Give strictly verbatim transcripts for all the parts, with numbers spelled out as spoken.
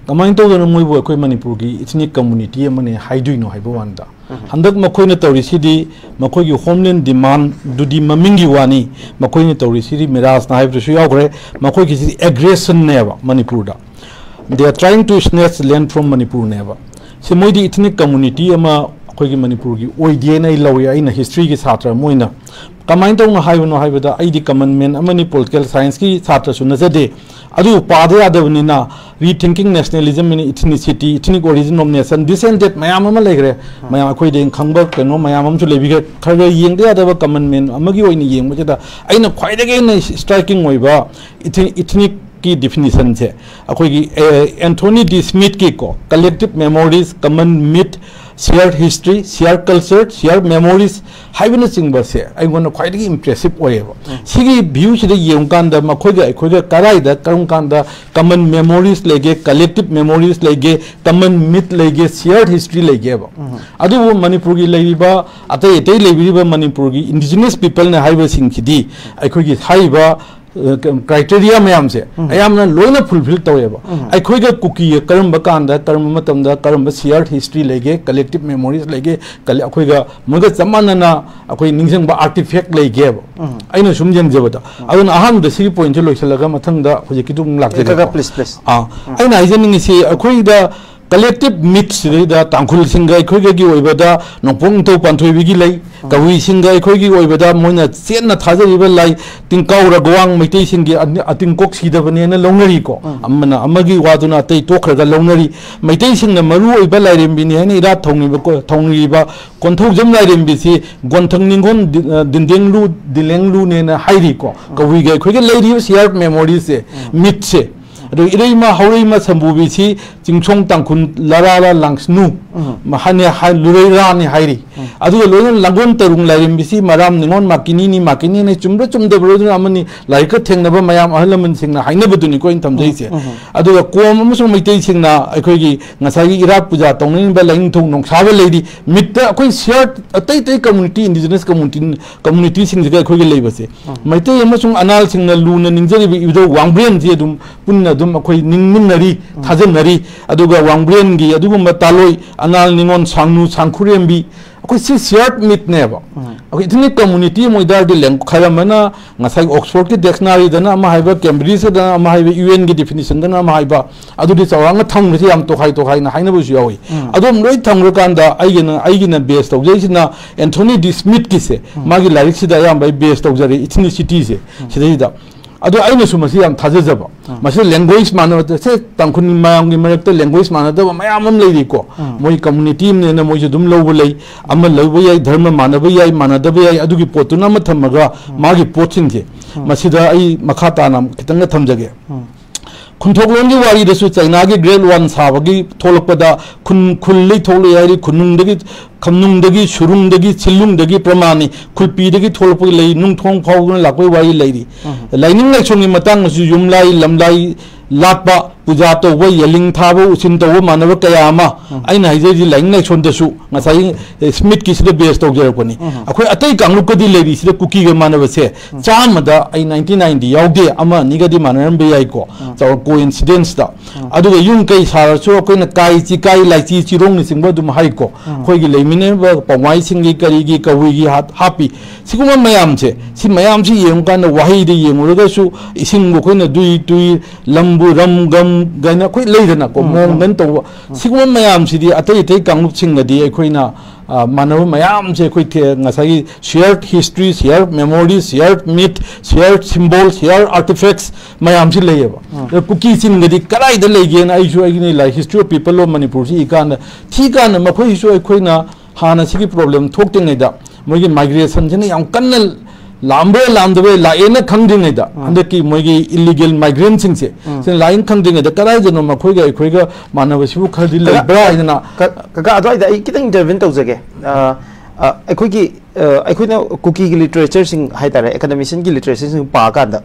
ꯀꯃꯥꯏꯅ ꯇꯧꯗꯅ ꯃꯣꯏꯕꯨ ꯑꯩꯈꯣꯏ ꯃꯅꯤꯄꯨꯔꯒꯤ ethnic community ꯑꯃꯅꯤ ꯍꯥꯏꯗꯣꯏꯅꯣ ꯍꯥꯏꯕ ꯋꯥꯅꯤꯗ꯫ ꯍꯟꯗꯛ ꯃꯈꯣꯏꯅ ꯇꯧꯔꯤꯁꯤꯗꯤ ꯃꯈꯣꯏꯒꯤ homeland demandꯗꯨꯗꯤ ꯃꯃꯤꯡꯒꯤ ꯋꯥꯅꯤ, ꯃꯈꯣꯏꯅ ꯇꯧꯔꯤꯁꯤꯗꯤ ꯃꯤꯔꯥꯖꯅ ꯍꯥꯏꯕꯗꯨꯁꯨ ꯌꯥꯎꯈ꯭ꯔꯦ, ꯃꯈꯣꯏꯒꯤꯁꯤꯗꯤ aggressionꯅꯦꯕ ꯃꯅꯤꯄꯨꯔꯗ꯫ They are trying to snatch land from ꯃꯅꯤꯄꯨꯔꯅꯦꯕ꯫ ꯁꯤ ꯃꯣꯏꯗꯤ ethnic community ꯑꯃ ꯑꯩꯈꯣꯏꯒꯤ ꯃꯅꯤꯄꯨꯔꯒꯤ ꯑꯣꯏꯗꯦꯅ ꯑꯩ ꯂꯧꯏ, ꯑꯩꯅ historyꯒꯤ ꯁꯥꯇ꯭ꯔ ꯑꯃ ꯑꯣꯏꯅ꯫ ꯀꯃꯥꯏꯅ ꯇꯧꯅ ꯍꯥꯏꯕꯅꯣ ꯍꯥꯏꯕꯗ, ꯑꯩꯗꯤ common man ꯑꯃꯅꯤ, political scienceꯀꯤ ꯁꯥꯇ꯭ꯔꯁꯨ ꯅꯠꯆꯗꯦ, ꯑꯗꯨꯕꯨ ꯄꯥꯗ ꯌꯥꯗꯕꯅꯤꯅ rethinking nationalism and ethnicity, ethnic origin of nation, this and that ꯃꯌꯥꯝ ꯑꯃ ꯂꯩꯈ꯭ꯔꯦ꯫ ꯃꯌꯥꯝ ꯑꯩꯈꯣꯏꯗ ꯈꯪꯕ ꯀꯩꯅꯣ ꯃꯌꯥꯝ ꯑꯃꯁꯨ ꯂꯩꯕꯤꯈ꯭ꯔꯦ꯫ ꯈꯔ ꯈꯔ ꯌꯦꯡꯗ ꯌꯥꯗꯕ common man ꯑꯃꯒꯤ ꯑꯣꯏꯅ ꯌꯦꯡꯕꯁꯤꯗ ꯑꯩꯅ ꯈ꯭ꯋꯥꯏꯗꯒꯤ ꯑꯩꯅ striking ꯑꯣꯏꯕ ethnic, ethnicꯀꯤ definitionꯁꯦ ꯑꯩꯈꯣꯏꯒꯤ, ꯑꯦ, Anthony D Smithꯀꯤꯀꯣ, collective memories, common myth, shared history, shared culture, shared memories ꯍꯥꯏꯕꯅꯆꯤꯡꯕꯁꯦ ꯑꯩꯉꯣꯟꯗ ꯈ꯭ꯋꯥꯏꯗꯒꯤ impressive ꯑꯣꯏꯌꯦꯕ꯫ ꯁꯤꯒꯤ viewꯁꯤꯗ ꯌꯦꯡꯉꯀꯥꯟꯗ ꯃꯈꯣꯏꯒ ꯑꯩꯈꯣꯏꯒ ꯀꯗꯥꯏꯗ, ꯀꯔꯝ ꯀꯥꯟꯗ common memories ꯂꯩꯒꯦ, collective memories ꯂꯩꯒꯦ, common myth ꯂꯩꯒꯦ, shared history ꯂꯩꯒꯦꯕ꯫ ꯑꯗꯨꯕꯨ ꯃꯅꯤꯄꯨꯔꯒꯤ ꯂꯩꯔꯤꯕ, ꯑꯇꯩ ꯑꯇꯩ ꯂꯩꯕꯤꯔꯤꯕ ꯃꯅꯤꯄꯨꯔꯒꯤ indigenous peopleꯅ ꯍꯥꯏꯕꯁꯤꯡꯁꯤꯗꯤ ꯑꯩꯈꯣꯏꯒꯤ ꯍꯥꯏꯔꯤꯕ, ꯑ, criteria ꯃꯌꯥꯝꯁꯦ ꯑꯌꯥꯝꯕꯅ ꯂꯣꯏꯅ fulfil ꯇꯧꯋꯦꯕ꯫ ꯑꯩꯈꯣꯏꯒ ꯀꯨꯀꯤꯒ ꯀꯔꯝꯕ ꯀꯥꯟꯗ, ꯀꯔꯝꯕ ꯃꯇꯝꯗ, ꯀꯔꯝꯕ shared history ꯂꯩꯒꯦ, collective memories ꯂꯩꯒꯦ, ꯀꯂꯦ-, ꯑꯩꯈꯣꯏꯒ ꯃꯣꯏꯒ ꯆꯞ ꯃꯥꯟꯅꯅ ꯑꯩꯈꯣꯏ ꯅꯤꯡꯁꯤꯡꯕ artifact ꯂꯩꯒꯦꯕ꯫ ꯑꯩꯅ ꯁꯨꯝ ꯌꯦꯡꯖꯕꯗ꯫ ꯑꯗꯨꯅ ꯑꯍꯥꯟꯕꯗ ꯁꯤꯒꯤ pointꯁꯦ ꯂꯣꯏꯁꯤꯜꯂꯒ ꯃꯊꯪꯗ ꯍꯧꯖꯤꯛꯀꯤꯗꯨ ꯑꯃꯨꯛ ꯂꯥꯛꯆꯒꯦꯀꯣ꯫ Please, please. ꯑꯥ, ꯑꯩꯅ ꯍꯥꯏꯖꯅꯤꯡꯉꯤꯁꯤ, ꯑꯩꯈꯣꯏꯗ collective mythꯁꯤꯗꯩꯗ ꯇꯥꯡꯈꯨꯜꯁꯤꯡꯒ ꯑꯩꯈꯣꯏꯒꯒꯤ ꯑꯣꯏꯕꯗ ꯅꯣꯡꯄꯣꯛ ꯅꯤꯡꯊꯧ ꯄꯥꯟꯊꯣꯏꯕꯤꯒꯤ ꯂꯩ, ꯀꯕꯨꯏꯁꯤꯡꯒ ꯑꯩꯈꯣꯏꯒꯤ ꯑꯣꯏꯕꯗ ꯃꯣꯏꯅ ꯆꯦꯠꯅ ꯊꯥꯖꯔꯤꯕ ꯂꯥꯏ ꯇꯤꯡꯀꯥꯎ ꯔꯒꯋꯥꯡ ꯃꯩꯇꯩꯁꯤꯡꯒꯤ ꯑꯅꯤ-, ꯑꯇꯤꯡꯀꯣꯛ ꯁꯤꯗꯕꯅꯦꯅ ꯂꯧꯅꯔꯤꯀꯣ꯫ ꯑꯃꯅ ꯑꯃꯒꯤ ꯋꯥꯗꯨꯅ ꯑꯇꯩ ꯇꯣꯛꯈ꯭ꯔꯒ ꯂꯧꯅꯔꯤ꯫ ꯃꯩꯇꯩꯁꯤꯡꯅ ꯃꯔꯨ ꯑꯣꯏꯕ ꯂꯥꯏꯔꯦꯝꯕꯤꯅꯤ ꯍꯥꯏꯅ ꯏꯔꯥꯠ ꯊꯧꯅꯤꯕ ꯀꯣ-, ꯊꯧꯅꯤꯔꯤꯕ ꯀꯣꯟꯊꯧꯖꯝ ꯂꯥꯏꯔꯦꯝꯕꯤꯁꯤ ꯒꯣꯟꯊꯪ ꯅꯤꯡꯒꯣꯟ ꯗꯤ-, ꯑ, ꯗꯤꯟꯗꯦꯡꯂꯨ, ꯗꯤꯂꯦꯡꯂꯨꯅꯦꯅ ꯍꯥꯏꯔꯤꯀꯣ꯫ ꯀꯕꯨꯏꯒ ꯑꯩꯈꯣꯏꯒ ꯂꯩꯔꯤꯕ shared memoriesꯁꯦ, mythꯁꯦ꯫ ꯑꯗꯨ ꯏꯔꯩꯃ ꯍꯧꯔꯩꯃ ꯁꯝꯕꯨꯕꯤꯁꯤ ꯆꯤꯡꯁꯣꯡ ꯇꯥꯡꯈꯨꯜ ꯂꯔꯥꯔ ꯂꯥꯡꯁꯅꯨ ꯃꯍꯥꯅꯦ ꯍꯥꯏ-, ꯂꯨꯔꯩꯔꯥꯅꯤ ꯍꯥꯏꯔꯤ꯫ ꯑꯗꯨꯒ ꯂꯣꯏꯅ ꯂꯥꯡꯒꯣꯜ ꯇꯔꯨꯡ ꯂꯥꯏꯔꯦꯝꯕꯤꯁꯤ ꯃꯔꯥꯝ ꯅꯤꯉꯣꯜ ꯃꯥꯀꯤꯅꯤꯅꯤ, ꯃꯥꯀꯤꯅꯤꯅꯤ, ꯆꯨꯝꯕ꯭ꯔꯥ ꯆꯨꯝꯗꯕ꯭ꯔꯥ ꯑꯗꯨꯅ ꯑꯃꯅꯤ, ꯂꯥꯏꯔꯤꯛꯀ ꯊꯦꯡꯅꯕ ꯃꯌꯥꯝ ꯑꯍꯜ ꯂꯃꯟꯁꯤꯡꯅ ꯍꯥꯏꯅꯕꯗꯨꯅꯤꯀꯣ ꯑꯩꯅ ꯊꯝꯖꯩꯁꯦ꯫ ꯑꯗꯨꯒ ꯀꯣꯝ ꯑꯃꯁꯨꯡ ꯃꯩꯇꯩꯁꯤꯡꯅ ꯑꯩꯈꯣꯏꯒꯤ ꯉꯁꯥꯏꯒꯤ ꯏꯔꯥꯠ ꯄꯨꯖꯥ ꯇꯧꯅꯅꯤꯡꯕ ꯂꯥꯏꯅꯤꯡꯊꯧ ꯅꯣꯡꯁꯥꯕ ꯂꯩꯔꯤ꯫ Mythꯇ ꯑꯩꯈꯣꯏ shared ꯑꯇꯩ ꯑꯇꯩ community, indigenous community, communityꯁꯤꯡꯁꯤꯒ ꯑꯩꯈꯣꯏꯒ ꯂꯩꯕꯁꯦ꯫ ꯃꯩꯇꯩ ꯑꯃꯁꯨꯡ ꯑꯅꯥꯜꯁꯤꯡꯅ ꯂꯨꯅ ꯅꯤꯡꯖꯔꯤꯕ ꯏꯕꯨꯙꯧ ꯋꯥꯡꯕ꯭ꯔꯦꯟꯁꯤ ꯑꯗꯨꯝ ꯄꯨꯟꯅ ꯑꯗꯨꯝ ꯑꯩꯈꯣꯏ ꯅꯤꯡꯃꯤꯟꯅꯔꯤ, ꯊꯥꯖꯅꯔꯤ꯫ ꯑꯗꯨꯒ ꯋꯥꯡꯕ꯭ꯔꯦꯟꯒꯤ ꯑꯗꯨꯒꯨꯝꯕ ꯇꯥꯂꯣꯏ, ꯑꯉꯥꯜ ꯅꯤꯉꯣꯜ, ꯁꯥꯡꯅꯨ, ꯁꯥꯡꯈꯨꯔꯦꯝꯕꯤ, ꯑꯩꯈꯣꯏ ꯁꯤ shared myth ꯅꯦꯕ꯫ ꯑꯩꯈꯣꯏ ethnic community ꯑꯃ ꯑꯣꯏꯇꯥꯔꯗꯤ ꯂꯦꯡ-, ꯈꯔ ꯑꯃꯅ ꯉꯁꯥꯏ Oxford ꯀꯤ dictionary ꯗꯅ ꯑꯃ ꯍꯥꯏꯕ, Cambridge ꯇꯅ ꯑꯃ ꯍꯥꯏꯕ, U N ꯒꯤ definition ꯗꯅ ꯑꯃ ꯍꯥꯏꯕ, ꯑꯗꯨꯗꯤ ꯆꯥꯎꯔꯥꯛꯅ ꯊꯝꯈ꯭ꯔꯁꯤ ꯌꯥꯝ ꯇꯣꯈꯥꯏ ꯇꯣꯈꯥꯏꯅ ꯍꯥꯏꯅꯕꯁꯨ ꯌꯥꯎꯏ꯫ ꯑꯗꯨꯝ ꯂꯣꯏ ꯊꯝꯈ꯭ꯔꯀꯥꯟꯗ ꯑꯩꯒꯤꯅ, ꯑꯩꯒꯤꯅ base ꯇꯧꯖꯩꯁꯤꯅ Anthony D Smith ꯀꯤꯁꯦ, ꯃꯥꯒꯤ ꯂꯥꯏꯔꯤꯛꯁꯤꯗ ꯑꯌꯥꯝꯕ ꯑꯩ base ꯇꯧꯖꯔꯦ, ethnicity ꯁꯦ ꯁꯤꯗꯩꯁꯤꯗ꯫ ꯑꯗꯣ ꯑꯩꯅꯁꯨ ꯃꯁꯤ ꯌꯥꯝ ꯊꯥꯖꯖꯕ꯫ ꯃꯁꯤꯗ language ꯃꯥꯟꯅꯕ, ꯁꯦ, ꯇꯥꯡꯈꯨꯜ ꯃꯌꯥꯝꯒꯤ ꯃꯔꯛꯇ language ꯃꯥꯟꯅꯗꯕ ꯃꯌꯥꯝ ꯑꯃ ꯂꯩꯔꯤꯀꯣ꯫ ꯃꯣꯏ community ꯑꯃꯅꯤꯅ ꯃꯣꯏꯁꯨ ꯑꯗꯨꯝ ꯂꯧꯕ ꯂꯩ, ꯑꯃ ꯂꯧꯕ ꯌꯥꯏ, ꯙꯔꯃ ꯃꯥꯟꯅꯕ ꯌꯥꯏ, ꯃꯥꯟꯅꯗꯕ ꯌꯥꯏ, ꯑꯗꯨꯒꯤ ꯄꯣꯠꯇꯨꯅ ꯑꯃ ꯊꯝꯃꯒ ꯃꯥꯒꯤ ꯄꯣꯠꯁꯤꯡꯁꯦ, ꯃꯁꯤꯗ ꯑꯩ ꯃꯈꯥ ꯇꯥꯅ ꯈꯤꯇꯪꯒ ꯊꯝꯖꯒꯦ꯫ ꯈꯨꯟꯊꯣꯛꯂꯣꯟꯒꯤ ꯋꯥꯔꯤꯗꯁꯨ ꯆꯩꯅꯥꯒꯤ Great One ꯁꯥꯕꯒꯤ ꯊꯣꯛꯂꯛꯄꯗ ꯈꯨꯟ, ꯈꯨꯜꯗꯩ ꯊꯣꯛꯂꯛꯏ ꯍꯥꯏꯔꯤ, ꯈꯨꯟꯅꯨꯡꯗꯒꯤ, ꯈꯝꯅꯨꯡꯗꯒꯤ, ꯁꯨꯔꯨꯡꯗꯒꯤ, ꯁꯤꯜꯂꯨꯡꯗꯒꯤ ꯄ꯭ꯔꯃꯥꯟꯅꯤ, ꯈꯨꯜꯄꯤꯗꯒꯤ ꯊꯣꯛꯂꯛꯄꯒꯤ ꯂꯩ, ꯅꯨꯡꯊꯣꯡ ꯐꯥꯎꯗꯨꯅ ꯂꯥꯛꯄꯒꯤ ꯋꯥꯔꯤ ꯂꯩꯔꯤ꯫ ꯂꯥꯏꯅꯤꯡ ꯂꯥꯏꯁꯣꯟꯒꯤ ꯃꯇꯥꯡꯗꯁꯨ ꯌꯨꯝꯂꯥꯏ, ꯂꯝꯂꯥꯏ ꯂꯥꯠꯄ, ꯄꯨꯖꯥ ꯇꯧꯕ, ꯌꯦꯂꯤꯡ ꯊꯥꯕ, ꯎꯆꯤꯟ ꯇꯧꯕ ꯃꯥꯟꯅꯕ ꯀꯌꯥ ꯑꯃ ꯑꯩꯅ ꯍꯥꯏꯖꯔꯤꯁꯤ ꯂꯥꯏꯅꯤꯡ ꯂꯥꯏꯁꯣꯟꯗꯁꯨ ꯉꯁꯥꯏꯒꯤ, ꯑꯦ, ꯁ꯭ꯃꯤꯠꯀꯤꯁꯤꯗ base ꯇꯧꯖꯔꯛꯄꯅꯤ꯫ ꯑꯩꯈꯣꯏ ꯑꯇꯩ ꯀꯥꯡꯂꯨꯞꯀꯗꯤ ꯂꯩꯔꯤꯁꯤꯗ ꯀꯨꯀꯤꯒ ꯃꯥꯟꯅꯕꯁꯦ ꯆꯥꯝꯃꯗ ꯑꯩ ninety nine ꯗꯤ ꯌꯥꯎꯗꯦ, ꯑꯃ ꯑꯅꯤꯒꯗꯤ ꯃꯥꯟꯅꯔꯝꯕ ꯌꯥꯏꯀꯣ, ꯆꯥꯎꯔ-, coincidence ꯇ꯫ ꯑꯗꯨꯒ ꯌꯨꯝ ꯀꯩ ꯁꯥꯔꯁꯨ ꯑꯩꯈꯣꯏꯅ ꯀꯥꯏ, ꯆꯤꯀꯥꯏ, ꯂꯥꯏꯆꯤ, ꯆꯤꯔꯣꯡꯅꯆꯤꯡꯕ ꯑꯗꯨꯝ ꯍꯥꯏꯀꯣ꯫ ꯑꯩꯈꯣꯏꯒꯤ ꯂꯩꯃꯤꯟꯅꯔꯤꯕ ꯄꯥꯎꯃꯥꯏꯁꯤꯡꯒꯤ ꯀꯔꯤꯒꯤ ꯀꯕꯨꯏꯒꯤ ꯍꯥꯠ-, ꯍꯥꯞꯄꯤ꯫ ꯁꯤꯒꯨꯝꯕ ꯃꯌꯥꯝꯁꯦ, ꯁꯤ ꯃꯌꯥꯝꯁꯤ ꯌꯦꯡꯉꯨꯀꯥꯟꯗ ꯋꯥꯍꯩꯗ ꯌꯦꯡꯉꯨꯔꯒꯁꯨ ꯏꯁꯤꯡꯕꯨ ꯑꯩꯈꯣꯏꯅ ꯗꯨꯏ ꯇꯨꯏ, ꯂꯝꯕꯨ ꯔꯝ ꯒꯝ ꯒꯥꯏꯅ ꯑꯩꯈꯣꯏ ꯂꯩꯗꯅꯀꯣ, ꯃꯣꯡꯒꯟ ꯇꯧꯕ꯫ ꯁꯤꯒꯨꯝꯕ ꯃꯌꯥꯝꯁꯤꯗꯤ ꯑꯇꯩ ꯑꯇꯩ ꯀꯥꯡꯂꯨꯞꯁꯤꯡꯒꯗꯤ ꯑꯩꯈꯣꯏꯅ, ꯑ, ꯃꯥꯟꯅꯕ ꯃꯌꯥꯝꯁꯦ ꯑꯩꯈꯣꯏ ꯊꯦ-, ꯉꯁꯥꯏꯒꯤ shared history, shared memories, shared myth, shared symbol, shared artifacts ꯃꯌꯥꯝꯁꯤ ꯂꯩꯌꯦꯕ꯫ ꯑꯗ ꯀꯨꯀꯤꯁꯤꯡꯒꯗꯤ ꯀꯗꯥꯏꯗ ꯂꯩꯒꯦꯅ ꯑꯩꯁꯨ ꯑꯩꯒꯤ ꯂꯥꯏꯔꯤꯛ History of People of ꯃꯅꯤꯄꯨꯔꯁꯤ ꯏꯀꯥꯟꯗ, ꯊꯤꯀꯥꯟꯗ ꯃꯈꯣꯏꯁꯨ ꯑꯩꯈꯣꯏꯅ ꯍꯥꯟꯅ ꯁꯤꯒꯤ problem ꯊꯣꯛꯇ꯭ꯔꯤꯉꯩꯗ ꯃꯣꯏꯒꯤ migration ꯁꯤꯅ ꯌꯥꯝ ꯀꯟꯅ ꯂꯥꯝꯕ꯭ꯔꯥ ꯂꯥꯝꯗꯕ꯭ꯔꯥ ꯂꯥꯛꯑꯦꯅ ꯈꯪꯗ꯭ꯔꯤꯉꯩꯗ, ꯍꯟꯗꯛꯀꯤ ꯃꯣꯏꯒꯤ illegal migrant ꯁꯤꯡꯁꯦ, ꯁꯤꯅ ꯂꯥꯛꯑꯦꯅ ꯈꯪꯗ꯭ꯔꯤꯉꯩꯗ ꯀꯗꯥꯏꯗꯅꯣ ꯃꯈꯣꯏꯒ ꯑꯩꯈꯣꯏꯒ ꯃꯥꯟꯅꯕꯁꯤꯕꯨ ꯈꯔꯗꯤ ꯂꯩꯕ꯭ꯔꯥ ꯍꯥꯏꯗꯅ꯫ ꯀ-, ꯀꯀꯥ, ꯑꯗꯨꯋꯥꯏꯗ ꯑꯩ ꯈꯤꯇꯪ intervene ꯇꯧꯖꯒꯦ꯫ ꯑ, ꯑ, ꯑꯩꯈꯣꯏꯒꯤ, ꯑ, ꯑꯩꯈꯣꯏꯅ ꯀꯨꯀꯤꯒꯤ literature ꯁꯤꯡ ꯍꯥꯏꯇꯥꯔꯦ, academician ꯒꯤ literature ꯁꯤꯡ ꯄꯥꯀꯥꯟꯗ,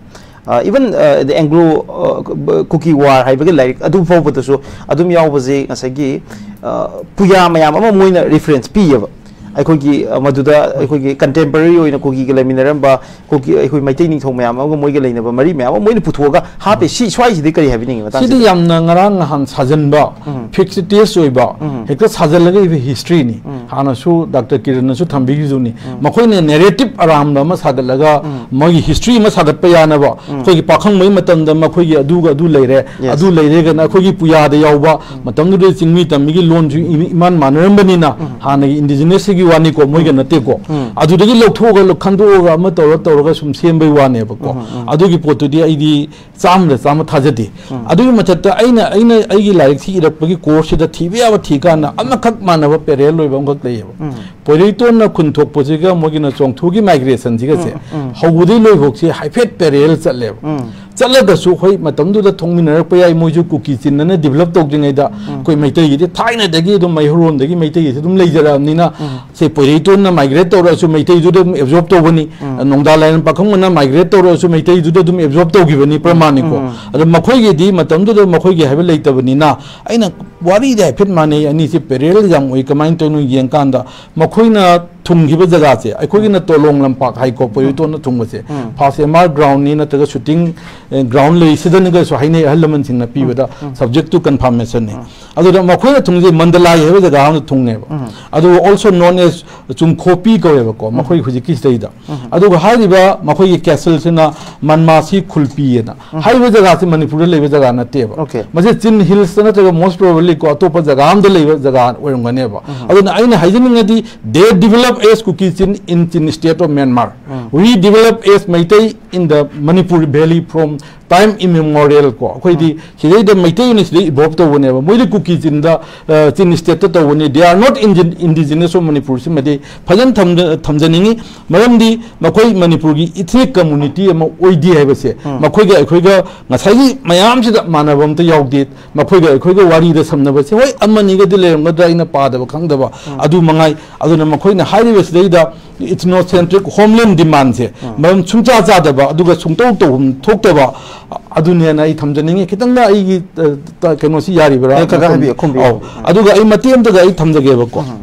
ꯑ, even, ꯑ, the Anglo, ꯑ, ꯀꯨꯀꯤ war ꯍꯥꯏꯕꯒꯤ ꯂꯥꯏꯔꯤꯛ ꯑꯗꯨ ꯐꯥꯎꯕꯗꯁꯨ ꯑꯗꯨꯝ ꯌꯥꯎꯕꯁꯤ ꯉꯁꯥꯏꯒꯤ, ꯑ, ꯄꯨꯌꯥ ꯃꯌꯥꯝ ꯑꯃ ꯃꯣꯏꯅ reference ꯄꯤꯌꯦꯕ꯫ ꯑꯩꯈꯣꯏꯒꯤ, ꯑ, ꯃꯗꯨꯗ ꯑꯩꯈꯣꯏꯒꯤ contemporary ꯑꯣꯏꯅ ꯀꯨꯀꯤꯒ ꯂꯩꯃꯤꯟꯅꯔꯝꯕ ꯀꯨꯀꯤ, ꯑꯩꯈꯣꯏ ꯃꯩꯇꯩ ꯅꯤꯡꯊꯧ ꯃꯌꯥꯝ ꯑꯃꯒ ꯃꯣꯏꯒ ꯂꯩꯅꯕ ꯃꯔꯤ ꯃꯌꯥꯝ ꯑꯃ ꯃꯣꯏꯅ ꯄꯨꯊꯣꯛꯑꯒ ꯍꯥꯞꯄꯦ꯫ ꯁꯤ ꯁ꯭ꯋꯥꯏꯁꯤꯗꯤ ꯀꯔꯤ ꯍꯥꯏꯕꯤꯅꯤꯡꯉꯤ ꯃꯇꯥꯡꯁꯤꯗ? ꯁꯤꯗꯤ ꯌꯥꯝꯅ ꯉꯔꯥꯡ ꯅꯍꯥꯟ ꯁꯥꯖꯟꯕ, ꯎꯝ꯫ Fictitious ꯑꯣꯏꯕ, ꯎꯝ꯫ ꯍꯦꯛꯇ ꯁꯥꯖꯜꯂꯒ ꯏꯕ historyꯅꯤ꯫ ꯎꯝ꯫ ꯍꯥꯟꯅꯁꯨ ꯗꯥꯛꯇꯔ ꯀꯤꯔꯟꯅꯁꯨ ꯊꯝꯕꯤꯈꯤꯕꯗꯨꯅꯤ꯫ ꯎꯝ꯫ ꯃꯈꯣꯏꯅ narrative ꯑꯔꯥꯟꯕ ꯑꯃ ꯁꯥꯒꯠꯂꯒ ꯎꯝ꯫ ꯃꯣꯏꯒꯤ history ꯑꯃ ꯁꯥꯒꯠꯄ ꯌꯥꯅꯕ, ꯎꯝ꯫ ꯑꯩꯈꯣꯏꯒꯤ ꯄꯥꯈꯪꯕꯒꯤ ꯃꯇꯝꯗ ꯃꯈꯣꯏꯒꯤ ꯑꯗꯨꯒ ꯑꯗꯨ ꯂꯩꯔꯦ, Yes. ꯑꯗꯨ ꯂꯩꯔꯦꯒꯅ ꯑꯩꯈꯣꯏꯒꯤ ꯄꯨꯌꯥꯗ ꯌꯥꯎꯕ, ꯎꯝ꯫ ꯃꯇꯝꯗꯨꯗ ꯆꯤꯡꯃꯤ ꯇꯝꯃꯤꯒꯤ ꯂꯣꯟꯁꯨ ꯏꯃꯤ-, ꯏꯃꯥꯟ ꯃꯥꯟꯅꯔꯝꯕꯅꯤꯅ, ꯎꯝ꯫ ꯍꯥꯟꯅꯒꯤ indigenous ꯁꯤꯒꯤ ꯋꯥꯅꯤꯀꯣ, ꯃꯣꯏꯒ ꯎꯝ꯫ ꯅꯠꯇꯦꯀꯣ꯫ ꯎꯝ꯫ ꯑꯗꯨꯗꯒꯤ ꯂꯧꯊꯣꯛꯑꯒ, ꯈꯟꯗꯣꯛꯑꯒ ꯑꯃ ꯇꯧꯔ ꯇꯧꯔꯒ ꯁꯨꯝ ꯁꯦꯝꯕꯩ ꯋꯥꯅꯦꯕꯀꯣ꯫ ꯎꯝ, ꯎꯝ꯫ ꯑꯗꯨꯒꯤ ꯄꯣꯠꯇꯨꯗꯤ ꯑꯩꯗꯤ ꯆꯥꯝꯃꯗ ꯆꯥꯝꯃ ꯊꯥꯖꯗꯦ꯫ ꯎꯝ꯫ ꯑꯗꯨꯒꯤ ꯃꯊꯛꯇ ꯑꯩꯅ, ꯑꯩꯅ ꯑꯩꯒꯤ ꯂꯥꯏꯔꯤꯛꯁꯤ ꯏꯔꯛꯄꯒꯤ courseꯁꯤꯗ ꯊꯤꯕ ꯌꯥꯕ ꯊꯤ ꯀꯥꯟꯗ ꯑꯃꯈꯛ ꯃꯥꯟꯅꯕ parallel ꯑꯣꯏꯕ ꯑꯃꯈꯛ ꯂꯩꯌꯦꯕ꯫ ꯎꯝ꯫ ꯄꯣꯏꯔꯩꯇꯣꯟꯅ ꯈꯨꯟ ꯊꯣꯛꯄꯁꯤꯒ ꯃꯣꯏꯒꯤꯅ ꯆꯣꯡꯊꯨꯒꯤ migrationꯁꯤꯒꯁꯦ ꯎꯝ, ꯎꯝ꯫ ꯍꯧꯕꯗꯒꯤ ꯂꯣꯏꯐꯥꯎꯁꯤ ꯍꯥꯏꯐꯦꯠ parallel ꯆꯠꯂꯦꯕ꯫ ꯎꯝ꯫ ꯆꯠꯂꯒꯁꯨ ꯍꯣꯏ ꯃꯇꯝꯗꯨꯗ ꯊꯣꯛꯃꯤꯟꯅꯔꯛꯄ ꯌꯥꯏ, ꯃꯣꯏꯁꯨ ꯀꯨꯀꯤ ꯆꯤꯟꯅꯅ develop ꯇꯧꯗ꯭ꯔꯤꯉꯩꯗ ꯎꯝ꯫ ꯑꯩꯈꯣꯏ ꯃꯩꯇꯩꯒꯤꯗꯤ ꯊꯥꯏꯅꯗꯒꯤ ꯑꯗꯨꯝ ꯃꯩꯍꯧꯔꯣꯟꯗꯒꯤ ꯃꯩꯇꯩꯒꯤꯁꯤ ꯑꯗꯨꯝ ꯂꯩꯖꯔꯛꯑꯕꯅꯤꯅ ꯎꯝ꯫ ꯁꯦ ꯄꯣꯏꯔꯩꯇꯣꯟꯅ migrate ꯇꯧꯔꯛꯑꯁꯨ ꯃꯩꯇꯩꯗꯨꯗ ꯑꯗꯨꯝ absorb ꯇꯧꯕꯅꯤ, ꯎꯝ꯫ ꯅꯣꯡꯗꯥ ꯂꯥꯏꯔꯦꯝ ꯄꯥꯈꯪꯕꯅ migrate ꯇꯧꯔꯛꯑꯁꯨ ꯃꯩꯇꯩꯗꯨꯗ ꯑꯗꯨꯝ absorb ꯇꯧꯈꯤꯕꯅꯤ, ꯄ꯭ꯔꯃꯥꯟꯅꯤꯀꯣ꯫ ꯎꯝ꯫ ꯑꯗꯣ ꯃꯈꯣꯏꯒꯤꯗꯤ ꯃꯇꯝꯗꯨꯗ ꯃꯈꯣꯏꯒꯤ ꯍꯥꯏꯕ ꯂꯩꯇꯕꯅꯤꯅ ꯑꯩꯅ ꯋꯥꯔꯤꯗꯤ ꯍꯥꯏꯐꯦꯠ ꯃꯥꯟꯅꯩ, ꯑꯅꯤꯁꯤ parallel ꯌꯥꯝ ꯑꯣꯏ꯫ ꯀꯃꯥꯏꯅ ꯇꯧꯔꯤꯅꯣ ꯌꯦꯡꯀꯥꯟꯗ ꯃꯈꯣꯏꯅ ꯊꯨꯡꯈꯤꯕ ꯖꯒꯥꯁꯦ ꯑꯩꯈꯣꯏꯒꯤꯅ ꯇꯣꯂꯣꯡ ꯂꯝꯄꯥꯛ ꯍꯥꯏꯀꯣ, ꯄꯣꯏꯔꯩꯇꯣꯟꯅ ꯊꯨꯡꯕꯁꯦ꯫ ꯎꯝ꯫ First M R groundꯅꯤ ꯅꯠꯇ꯭ꯔꯒ shooting, ꯑꯦ, ground ꯂꯩ, ꯁꯤꯗꯅꯤꯒꯁꯨ ꯍꯥꯏꯅꯩ ꯑꯍꯜ ꯂꯃꯟꯁꯤꯡꯅ ꯄꯤꯕꯗ, ꯎꯝ꯫ Subject to confirmationꯅꯤ꯫ ꯎꯝ꯫ ꯑꯗꯨꯗ ꯃꯈꯣꯏꯅ ꯊꯨꯡꯁꯦ ꯃꯟꯗꯂꯥꯏ ꯍꯥꯏꯕ ꯖꯒꯥ ꯑꯃꯗ ꯊꯨꯡꯅꯦꯕ꯫ ꯎꯝ꯫ ꯑꯗꯨꯒ also known as ꯆꯨꯝꯈꯣꯄꯤ ꯀꯧꯋꯦꯕꯀꯣ, ꯎꯝ꯫ ꯃꯈꯣꯏ ꯍꯧꯖꯤꯛꯀꯤ ꯁꯤꯗꯩꯗ꯫ ꯎꯝ꯫ ꯑꯗꯨꯒ ꯍꯥꯏꯔꯤꯕ ꯃꯈꯣꯏꯒꯤ castleꯁꯤꯅ ꯃꯟꯃꯥꯁꯤ ꯈꯨꯜꯄꯤꯑꯅ ꯎꯝ꯫ ꯍꯥꯏꯔꯤꯕ ꯖꯒꯥꯁꯤ ꯃꯅꯤꯄꯨꯔꯗ ꯂꯩꯕ ꯖꯒꯥ ꯅꯠꯇꯦꯕ꯫ Okay꯫ ꯃꯁꯤ ꯆꯤꯟ Hillsꯇ ꯅꯠꯇ꯭ꯔꯒ most probably ꯀꯣ ꯑꯇꯣꯞꯄ ꯖꯒꯥ ꯑꯃꯗ ꯂꯩꯕ ꯖꯒꯥ ꯑꯣꯏꯔꯝꯒꯅꯦꯕ꯫ ꯎꯝ꯫ ꯑꯗꯨꯅ ꯑꯩꯅ ꯍꯥꯏꯖꯅꯤꯡꯉꯗꯤ, they develop as Kuki Chin in Chin state of Myanmar꯫ Um. We develop as Meitei in the Manipur Valley from time immemorial ꯀꯣ꯫ ꯑꯩꯈꯣꯏꯗꯤ ꯎꯝ꯫ ꯁꯤꯗꯩꯗ ꯃꯩꯇꯩ ꯑꯣꯏꯅ ꯁꯤꯗꯩ evolve ꯇꯧꯕꯅꯦꯕ꯫ ꯃꯣꯏꯗꯤ ꯀꯨꯀꯤ ꯆꯤꯟꯗ, ꯑ, ꯆꯤꯟ stateꯇ ꯇꯧꯕꯅꯤ꯫ They are not indi-, indigenous of Manipur꯫ ꯁꯤꯃꯗꯤ ꯐꯖꯅ ꯊꯝꯖ-, ꯊꯝꯖꯅꯤꯡꯉꯤ꯫ ꯃꯔꯝꯗꯤ ꯃꯈꯣꯏ ꯃꯅꯤꯄꯨꯔꯒꯤ ethnic community ꯑꯃ ꯑꯣꯏꯗꯦ ꯍꯥꯏꯕꯁꯦ ꯎꯝ꯫ ꯃꯈꯣꯏꯒ ꯑꯩꯈꯣꯏꯒ ꯉꯁꯥꯏꯒꯤ ꯃꯌꯥꯝꯁꯤꯗ ꯃꯥꯟꯅꯕ ꯑꯝꯇ ꯌꯥꯎꯗꯦ꯫ ꯃꯈꯣꯏꯒ ꯑꯩꯈꯣꯏꯒ ꯋꯥꯔꯤꯗ ꯁꯝꯅꯕꯁꯦ ꯍꯣꯏ ꯑꯃꯅꯤꯒꯗꯤ ꯂꯩꯔꯝꯒꯗ꯭ꯔꯥ ꯑꯩꯅ ꯄꯥꯗꯕ ꯈꯪꯗꯕ ꯎꯝ꯫ ꯑꯗꯨ ꯃꯉꯥꯏ꯫ ꯑꯗꯨꯅ ꯃꯈꯣꯏꯅ ꯍꯥꯏꯔꯤꯕꯁꯤꯗꯩꯗ ethnocentric homeland demandꯁꯦ ꯎꯝ꯫ ꯃꯔꯝ ꯁꯨꯡꯆꯥ ꯆꯥꯗꯕ ꯑꯗꯨꯒ ꯁꯨꯡꯇꯧ ꯇꯧꯐꯝ ꯊꯣꯛꯇꯕ, ꯑ-, ꯑꯗꯨꯅꯦꯅ ꯑꯩ ꯊꯝꯖꯅꯤꯡꯉꯤ꯫ ꯈꯤꯇꯪꯒ ꯑꯩꯒꯤ, ꯑ, ꯇ-, ꯀꯩꯅꯣꯁꯤ ꯌꯥꯔꯤꯕ꯭ꯔꯥ? ꯑꯦ, ꯀꯀꯥ ꯃꯇꯝ-, ꯍꯥꯏꯕꯤꯌꯨ, ꯈꯨꯝꯕꯤꯌꯨ꯫ ꯑꯧ꯫ ꯎꯝ꯫ ꯑꯗꯨꯒ ꯑꯩ ꯃꯇꯦꯛ ꯑꯃꯇꯒ ꯑꯩ ꯊꯝꯖꯒꯦꯕꯀꯣ꯫ ꯎꯝ꯫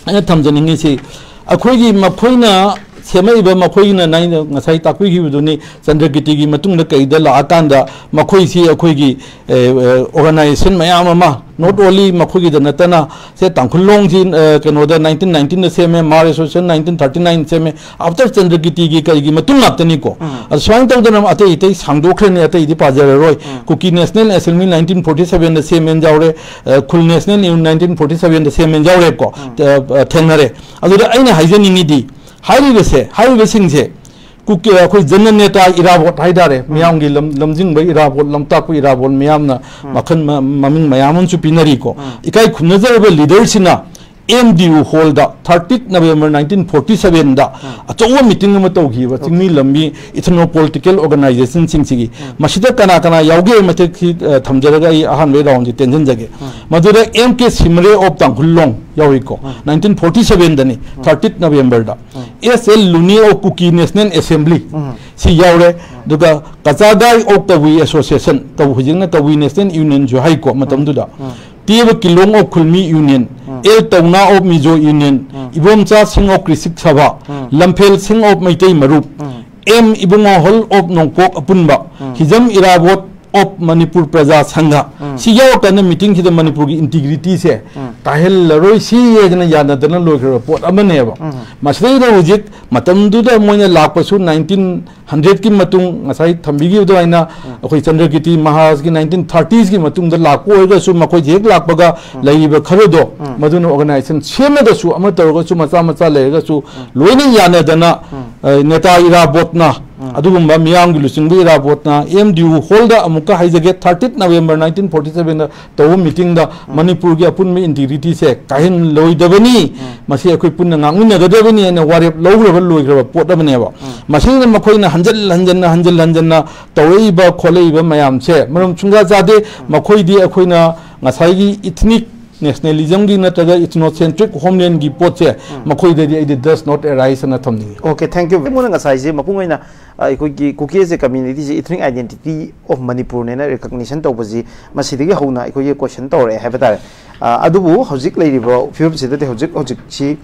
ꯑꯩꯅ ꯊꯝꯖꯅꯤꯡꯉꯤꯁꯤ, ꯑꯩꯈꯣꯏꯒꯤ ꯃꯈꯣꯏꯅ ꯁꯦꯝꯃꯛꯏꯕ, ꯃꯈꯣꯏꯅ ꯅꯥꯏ-, ꯉꯁꯥꯏ ꯇꯥꯛꯄꯤꯈꯤꯕꯗꯨꯅꯤ, ꯆꯟꯗ꯭ꯔꯀꯤꯔꯇꯤꯒꯤ ꯃꯇꯨꯡꯗ ꯀꯩꯗ ꯂꯥꯛꯑꯀꯥꯟꯗ ꯃꯈꯣꯏꯁꯤ ꯑꯩꯈꯣꯏꯒꯤ ꯑꯣꯔꯒꯅꯥꯏꯖꯦꯁꯟ ꯃꯌꯥꯝ ꯑꯃ, not only ꯃꯈꯣꯏꯒꯤꯗ ꯅꯠꯇꯅ, ꯁꯦ ꯇꯥꯡꯈꯨꯜꯂꯣꯡꯁꯤ ꯑ, ꯀꯩꯅꯣꯗ ꯅꯥꯏꯟꯇꯤꯟ ꯅꯥꯏꯟꯇꯤꯟꯗ ꯁꯦꯝꯃꯦ, ꯃꯥꯔ ꯑꯦꯁꯣꯁꯤꯌꯦꯁꯟ ꯅꯥꯏꯟꯇꯤꯟ ꯊꯥꯔꯇꯤ ꯅꯥꯏꯟ ꯁꯦꯝꯃꯦ, ꯑꯥꯐꯇꯔ ꯆꯟꯗ꯭ꯔꯀꯤꯔꯇꯤꯒꯤ ꯀꯔꯤꯒꯤ ꯃꯇꯨꯡ ꯉꯥꯛꯇꯅꯤꯀꯣ꯫ ꯑꯗꯣ ꯁꯨꯃꯥꯏꯅ ꯇꯧꯗꯅ ꯑꯇꯩ ꯑꯇꯩ ꯁꯥꯡꯗꯣꯛꯈ꯭ꯔꯅꯤ, ꯑꯇꯩꯗꯤ ꯄꯥꯖꯔꯔꯣꯏ꯫ ꯀꯨꯀꯤ ꯅꯦꯁꯅꯦꯜ ꯑꯦꯁꯦꯝꯕ꯭ꯂꯤ ꯅꯥꯏꯟꯇꯤꯟ ꯐꯣꯔꯇꯤ ꯁꯦꯚꯦꯟꯗ ꯁꯦꯝꯃꯦꯅ ꯌꯥꯎꯔꯦ, ꯑ, ꯈꯨꯜ ꯅꯦꯁꯅꯦꯜ ꯌꯨꯅꯤꯌꯟ ꯅꯥꯏꯟꯇꯤꯟ ꯐꯣꯔꯇꯤ ꯁꯦꯚꯦꯟꯗ ꯁꯦꯝꯃꯦꯅ ꯌꯥꯎꯔꯦꯕꯀꯣ꯫ ꯑ, ꯑ, ꯊꯦꯡꯅꯔꯦ꯫ ꯑꯗꯨꯗ ꯑꯩꯅ ꯍꯥꯏꯖꯅꯤꯡꯉꯤꯗꯤ, ꯍꯥꯏꯔꯤꯕꯁꯦ, ꯍꯥꯏꯔꯤꯕꯁꯤꯡꯁꯦ ꯀꯨꯀꯤ, ꯑꯩꯈꯣꯏ ꯖꯟꯅ ꯅꯦꯇꯥ ꯏꯔꯥꯕꯣꯠ ꯍꯥꯏꯇꯥꯔꯦ, ꯃꯤꯌꯥꯝꯒꯤ ꯂꯝ-, ꯂꯝꯖꯤꯡꯕ ꯏꯔꯥꯕꯣꯠ, ꯂꯝꯇꯥꯛꯄ ꯏꯔꯥꯕꯣꯠ, ꯃꯤꯌꯥꯝꯅ ꯃꯈꯜ ꯃ-, ꯃꯃꯤꯡ ꯃꯌꯥꯝ ꯑꯃꯁꯨ ꯄꯤꯅꯔꯤꯀꯣ꯫ ꯏꯀꯥꯏ ꯈꯨꯝꯅꯖꯔꯕ ꯂꯤꯗꯔꯁꯤꯅ ꯑꯦꯝ ꯗꯤ ꯌꯨ ꯍꯣꯜꯗ ꯊꯥꯔꯇꯤꯟ ꯅꯕꯦꯝꯕꯔ ꯅꯥꯏꯟꯇꯤꯟ ꯐꯣꯔꯇꯤ ꯁꯚꯦꯟꯗ ꯑꯆꯧꯕ ꯃꯤꯇꯤꯡ ꯑꯃ ꯇꯧꯈꯤꯕ, ꯆꯤꯡꯃꯤ ꯂꯝꯃꯤ ꯏꯊꯅꯣ ꯄꯣꯂꯤꯇꯤꯀꯦꯜ ꯑꯣꯔꯒꯅꯥꯏꯖꯦꯁꯟꯁꯤꯡꯁꯤꯒꯤ꯫ ꯃꯁꯤꯗ ꯀꯅꯥ ꯀꯅꯥ ꯌꯥꯎꯒꯦ ꯃꯇꯤꯛꯁꯤ, ꯑ, ꯊꯝꯖꯔꯒ ꯑꯩ ꯑꯍꯥꯟꯕꯒꯤ ꯔꯥꯎꯟꯁꯤ ꯇꯦꯟꯁꯤꯟꯖꯒꯦ꯫ ꯃꯗꯨꯗ ꯑꯦꯝ ꯀꯦ ꯁꯤꯃꯔꯦ ꯑꯣꯐ ꯇꯥꯡꯈꯨꯜꯂꯣꯡ ꯌꯥꯎꯔꯤꯀꯣ, ꯅꯥꯏꯟꯇꯤꯟ ꯐꯣꯔꯇꯤ ꯁꯚꯦꯟꯗꯅꯤ, ꯊꯥꯔꯇꯤꯟ ꯅꯕꯦꯝꯕꯔꯗ꯫ S L Luni of Kuki national assembly ꯁꯤ ꯌꯥꯎꯔꯦ꯫ ꯑꯗꯨꯒ ꯀꯆꯥꯒꯥꯏ ꯑꯣꯐ ꯀꯕꯨꯏ ꯑꯦꯁꯣꯁꯤꯌꯦꯁꯟ, ꯀꯕꯨ-, ꯍꯧꯖꯤꯛꯅ ꯀꯕꯨꯏ ꯅꯦꯁꯅꯦꯜ ꯌꯨꯅꯤꯌꯟꯁꯨ ꯍꯥꯏꯀꯣ ꯃꯇꯝꯗꯨꯗ꯫ ꯇꯦꯕ ꯀꯤꯂꯣꯡ of Khulmi union, L Touna of Mizo union, Ibomcha Singh of ꯀ꯭ꯔꯤꯁꯤꯛ ꯁꯚꯥ, ꯂꯝꯐꯦꯜ ꯁꯤꯡ ꯑꯣꯐ ꯃꯩꯇꯩ ꯃꯔꯨꯞ, ꯑꯦꯝ ꯏꯕꯨꯡꯉꯣ ꯍꯣꯜ ꯑꯣꯐ ꯅꯣꯡꯄꯣꯛ ꯑꯄꯨꯟꯕ, ꯍꯤꯖꯝ ꯏꯔꯥꯕꯣꯠ ꯑꯣꯐ ꯃꯅꯤꯄꯨꯔ ꯄ꯭ꯔꯖꯥ ꯁꯪꯘ꯫ ꯁꯤ ꯌꯥꯎꯔꯀꯥꯟꯗ ꯃꯤꯇꯤꯡꯁꯤꯗ ꯃꯅꯤꯄꯨꯔꯒꯤ ꯏꯟꯇꯤꯒ꯭ꯔꯤꯇꯤꯁꯦ ꯀꯥꯏꯍꯜꯂꯔꯣꯏ ꯁꯤ ꯍꯥꯏꯗꯅ ꯌꯥꯅꯗꯅ ꯂꯣꯏꯈ꯭ꯔꯕ ꯄꯣꯠ ꯑꯃꯅꯦꯕ꯫ ꯃꯁꯤꯗꯩꯗ ꯍꯧꯖꯤꯛ ꯃꯇꯝꯗꯨꯗ ꯃꯣꯏꯅ ꯂꯥꯛꯄꯁꯨ ꯅꯥꯏꯟꯇꯤꯟ ꯍꯟꯗ꯭ꯔꯦꯗꯀꯤ ꯃꯇꯨꯡ, ꯉꯁꯥꯏ ꯊꯝꯕꯤꯈꯤꯕ ꯑꯗꯨꯃꯥꯏꯅ ꯑꯩꯈꯣꯏ ꯆꯟꯗ꯭ꯔꯀꯤꯔꯇꯤ ꯃꯍꯥꯔꯥꯖꯀꯤ ꯅꯥꯏꯟꯇꯤꯟ ꯊꯥꯔꯇꯤꯁꯀꯤ ꯃꯇꯨꯡꯗ ꯂꯥꯛꯄ ꯑꯣꯏꯔꯒꯁꯨ, ꯃꯈꯣꯏꯁꯦ ꯍꯦꯛ ꯂꯥꯛꯄꯒ ꯂꯩꯔꯤꯕ ꯈꯔꯗꯣ, ꯃꯗꯨꯅ ꯑꯣꯔꯒꯅꯥꯏꯖꯦꯁꯟ ꯁꯦꯝꯃꯒꯁꯨ, ꯑꯃ ꯇꯧꯔꯒꯁꯨ, ꯃꯆꯥ ꯃꯆꯥ ꯂꯩꯔꯒꯁꯨ, ꯂꯣꯏꯅ ꯌꯥꯅꯗꯅ, ꯑ, ꯅꯦꯇꯥ ꯏꯔꯥꯕꯣꯠꯅ, ꯑꯗꯨꯒꯨꯝꯕ ꯃꯤꯌꯥꯝꯒꯤ ꯂꯨꯆꯤꯡꯕ ꯏꯔꯥꯕꯣꯠꯅ ꯑꯦꯝ ꯗꯤ ꯌꯨ ꯍꯣꯜꯗ ꯑꯃꯨꯛꯀ ꯍꯥꯏꯖꯒꯦ, ꯊꯥꯔꯇꯤꯟ ꯅꯕꯦꯝꯕꯔ ꯅꯥꯏꯟꯇꯤꯟ ꯐꯣꯔꯇꯤ ꯁꯚꯦꯟꯗ ꯇꯧꯕ ꯃꯤꯇꯤꯡꯗ ꯃꯅꯤꯄꯨꯔꯒꯤ ꯑꯄꯨꯟꯕ ꯏꯟꯇꯤꯒ꯭ꯔꯤꯇꯤꯁꯦ ꯀꯥꯏꯍꯜꯂꯣꯏꯗꯕꯅꯤ, ꯃꯁꯤ ꯑꯩꯈꯣꯏ ꯄꯨꯟꯅ ꯉꯥꯛꯃꯤꯟꯅꯒꯗꯕꯅꯤ ꯍꯥꯏꯅ ꯋꯥꯔꯦꯞ ꯂꯧꯈ꯭ꯔꯕ ꯂꯣꯏꯈ꯭ꯔꯕ ꯄꯣꯠ ꯑꯃꯅꯦꯕ꯫ ꯃꯁꯤꯅ ꯃꯈꯣꯏꯅ ꯍꯟꯖꯤꯜ ꯍꯟꯖꯤꯟꯅ, ꯍꯟꯖꯤꯜ ꯍꯟꯖꯤꯟꯅ ꯇꯧꯔꯛꯏꯕ ꯈꯣꯠꯂꯛꯏꯕ ꯃꯌꯥꯝꯁꯦ ꯃꯔꯝ ꯁꯨꯡꯖꯥ ꯆꯥꯗꯦ꯫ ꯃꯈꯣꯏꯗꯤ ꯑꯩꯈꯣꯏꯅ ꯉꯁꯥꯏꯒꯤ ꯏꯊꯅꯤꯛ ꯅꯦꯁꯅꯦꯂꯤꯖꯝꯒꯤ ꯅꯠꯇ꯭ꯔꯒ ꯏꯊꯅꯣꯁꯦꯟꯇ꯭ꯔꯤꯛ ꯍꯣꯝꯂꯦꯟꯒꯤ ꯄꯣꯠꯁꯦ ꯃꯈꯣꯏꯗꯗꯤ ꯑꯩꯗꯤ does not arise ꯑꯅ ꯊꯝꯅꯤꯡꯉꯤ꯫ Okay, thank you꯫ ꯃꯣꯏꯅ ꯉꯁꯥꯏꯁꯦ ꯃꯄꯨꯡ ꯑꯣꯏꯅ, ꯑ, ꯑꯩꯈꯣꯏꯒꯤ ꯀꯨꯀꯤ ꯑꯦꯁ ꯑꯦ ꯀꯝꯃ꯭ꯌꯨꯅꯤꯇꯤꯁꯦ ꯏꯊꯅꯤꯛ ꯑꯥꯏꯗꯦꯟꯇꯤꯇꯤ ꯑꯣꯐ ꯃꯅꯤꯄꯨꯔꯅꯦꯅ ꯔꯤꯀꯣꯒꯅꯤꯁꯟ ꯇꯧꯕꯁꯤ ꯃꯁꯤꯗꯒꯤ ꯍꯧꯅ ꯑꯩꯈꯣꯏꯒꯤ ꯀꯣꯏꯁꯟ ꯇꯧꯔꯛꯑꯦ ꯍꯥꯏꯕ ꯇꯥꯔꯦ꯫ ꯑ, ꯑꯗꯨꯕꯨ ꯍꯧꯖꯤꯛ ꯂꯩꯔꯤꯕ ꯐꯤꯕꯝꯁꯤꯗꯗꯤ ꯍꯧꯖꯤꯛ ꯍꯧꯖꯤꯛꯁꯤ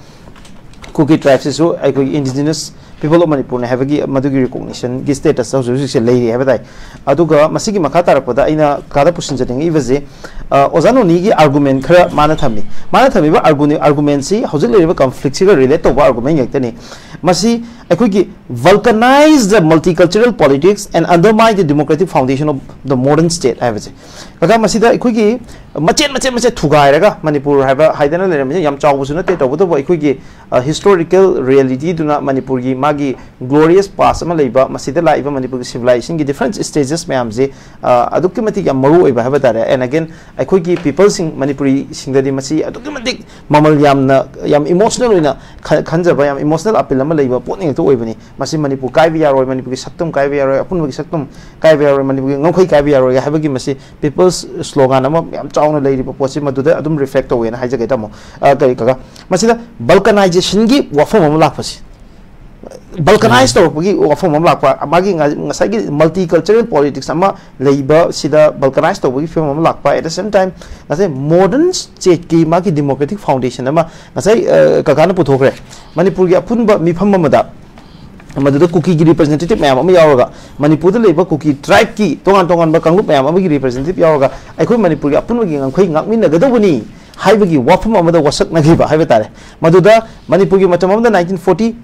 ꯀꯨꯀꯤ ꯇ꯭ꯔꯥꯏꯕꯁꯤꯁꯨ ꯑꯩꯈꯣꯏꯒꯤ indigenous people of ꯃꯅꯤꯄꯨꯔꯅꯤ ꯍꯥꯏꯕꯒꯤ ꯃꯗꯨꯒꯤ ꯔꯤꯀꯣꯛꯅꯤꯁꯟꯒꯤ ꯁ꯭ꯇꯦꯇꯁꯇ ꯍꯧꯖꯤꯛ ꯍꯧꯖꯤꯛꯁꯦ ꯂꯩꯔꯤ ꯍꯥꯏꯕ ꯇꯥꯏ꯫ ꯑꯗꯨꯒ ꯃꯁꯤꯒꯤ ꯃꯈꯥ ꯇꯥꯔꯛꯄꯗ ꯑꯩꯅ ꯀꯥꯗ ꯄꯨꯁꯤꯟꯖꯅꯤꯡꯉꯤꯕꯁꯦ, ꯑ, ꯑꯣꯖꯥ ꯅꯣꯅꯤꯒꯤ ꯑꯥꯔꯒꯨꯃꯦꯟ ꯈꯔ ꯃꯥꯅ ꯊꯝꯃꯤ꯫ ꯃꯥꯅ ꯊꯝꯃꯤꯕ ꯑꯥꯔꯒꯨꯅꯤ-, ꯑꯥꯔꯒꯨꯃꯦꯟꯁꯤ ꯍꯧꯖꯤꯛ ꯂꯩꯔꯤꯕ ꯀꯟꯐ꯭ꯂꯤꯛꯁꯤꯒ ꯔꯤꯂꯦꯠ ꯇꯧꯕ ꯑꯥꯔꯒꯨꯃꯦꯟ ꯉꯥꯛꯇꯅꯤ꯫ ꯃꯁꯤ ꯑꯩꯈꯣꯏꯒꯤ vulcanize the multicultural politics and undermine the democratic foundation of the modern state ꯍꯥꯏꯕꯁꯦ꯫ ꯀꯀꯥ, ꯃꯁꯤꯗ ꯑꯩꯈꯣꯏꯒꯤ ꯃꯆꯦꯠ ꯃꯆꯦꯠ ꯃꯆꯦꯠ ꯊꯨꯒꯥꯏꯔꯒ ꯃꯅꯤꯄꯨꯔ ꯍꯥꯏꯕ ꯍꯥꯏꯗꯅ ꯂꯩꯔꯝꯃꯤꯁꯦ ꯌꯥꯝ ꯆꯥꯎꯕꯁꯨ ꯅꯠꯇꯦ, ꯇꯧꯕꯇꯕꯨ ꯑꯩꯈꯣꯏꯒꯤ, ꯑ, historical realityꯗꯨꯅ ꯃꯅꯤꯄꯨꯔꯒꯤ ꯃꯥꯒꯤ glorious past ꯑꯃ ꯂꯩꯕ, ꯃꯁꯤꯗ ꯂꯥꯛꯏꯕ ꯃꯅꯤꯄꯨꯔꯒꯤ civilizationꯒꯤ different stages ꯃꯌꯥꯝꯁꯦ, ꯑ, ꯑꯗꯨꯛꯀꯤ ꯃꯇꯤꯛ ꯌꯥꯝ ꯃꯔꯨ ꯑꯣꯏꯕ ꯍꯥꯏꯕ ꯇꯥꯔꯦ꯫ And again, ꯑꯩꯈꯣꯏꯒꯤ peopleꯁꯤꯡ, ꯃꯅꯤꯄꯨꯔꯤꯁꯤꯡꯗꯗꯤ ꯃꯁꯤ ꯑꯗꯨꯛꯀꯤ ꯃꯇꯤꯛ ꯃꯃꯜ ꯌꯥꯝꯅ, ꯌꯥꯝ emotional ꯑꯣꯏꯅ ꯈ-, ꯈꯟꯖꯕ, ꯌꯥꯝ emotional appeal ꯑꯃ ꯂꯩꯕ ꯄꯣꯠ ꯉꯥꯛꯇ ꯑꯣꯏꯕꯅꯤ꯫ ꯃꯁꯤ ꯃꯅꯤꯄꯨꯔ ꯀꯥꯏꯕ ꯌꯥꯔꯣꯏ, ꯃꯅꯤꯄꯨꯔꯒꯤ ꯁꯛꯇꯝ ꯀꯥꯏꯕ ꯌꯥꯔꯣꯏ, ꯑꯄꯨꯟꯕꯒꯤ ꯁꯛꯇꯝ ꯀꯥꯏꯕ ꯌꯥꯔꯣꯏ, ꯃꯅꯤꯄꯨꯔꯒꯤ ꯉꯝꯈꯩ ꯀꯥꯏꯕ ꯌꯥꯔꯣꯏ ꯍꯥꯏꯕꯒꯤ ꯃꯁꯤ people's slogan ꯑꯃ ꯌꯥꯝ ꯆꯥꯎꯅ ꯂꯩꯔꯤꯕ ꯄꯣꯠꯁꯤ ꯃꯗꯨꯗ ꯑꯗꯨꯝ reflect ꯇꯧꯋꯦꯅ ꯍꯥꯏꯖꯒꯦ, ꯇꯥꯃꯣ꯫ ꯑ, ꯀꯔꯤ, ꯀꯀꯥ? ꯃꯁꯤꯗ vulcanization ꯒꯤ ꯋꯥꯐꯝ ꯑꯃ ꯂꯥꯛꯄꯁꯤ, vulcanize ꯇꯧꯔꯛꯄꯒꯤ ꯋꯥꯐꯝ ꯑꯃ ꯂꯥꯛꯄ, ꯃꯥꯒꯤ ꯉ-, ꯉꯁꯥꯏꯒꯤ multicultural politics ꯑꯃ ꯂꯩꯕ ꯁꯤꯗ vulcanize ꯇꯧꯕꯒꯤ ꯐꯤꯕꯝ ꯑꯃ ꯂꯥꯛꯄ, at the same time ꯉꯁꯥꯏ modern state ꯀꯤ ꯃꯥꯒꯤ democratic foundation ꯑꯃ ꯉꯁꯥꯏ, ꯑ, ꯀꯀꯥꯅ ꯄꯨꯊꯣꯛꯈ꯭ꯔꯦ꯫ ꯃꯅꯤꯄꯨꯔꯒꯤ ꯑꯄꯨꯟꯕ ꯃꯤꯐꯝ ꯑꯃꯗ ꯃꯗꯨꯗ ꯀꯨꯀꯤꯒꯤ representative ꯃꯌꯥꯝ ꯑꯃ ꯌꯥꯎꯔꯒ, ꯃꯅꯤꯄꯨꯔꯗ ꯂꯩꯕ ꯀꯨꯀꯤ tribe ꯀꯤ ꯇꯣꯉꯥꯟ ꯇꯣꯉꯥꯟꯕ ꯀꯥꯡꯂꯨꯞ ꯃꯌꯥꯝ ꯑꯃꯒꯤ representative ꯌꯥꯎꯔꯒ ꯑꯩꯈꯣꯏ ꯃꯅꯤꯄꯨꯔꯒꯤ ꯑꯄꯨꯟꯕꯒꯤ ꯉꯝꯈꯩ ꯉꯥꯛꯃꯤꯟꯅꯒꯗꯧꯕꯅꯤ ꯍꯥꯏꯕꯒꯤ ꯋꯥꯐꯝ ꯑꯃꯗ ꯋꯥꯁꯛꯅꯈꯤꯕ ꯍꯥꯏꯕ ꯇꯥꯔꯦ꯫ ꯃꯗꯨꯗ ꯃꯅꯤꯄꯨꯔꯒꯤ ꯃꯇꯝ ꯑꯃꯗ nineteen forty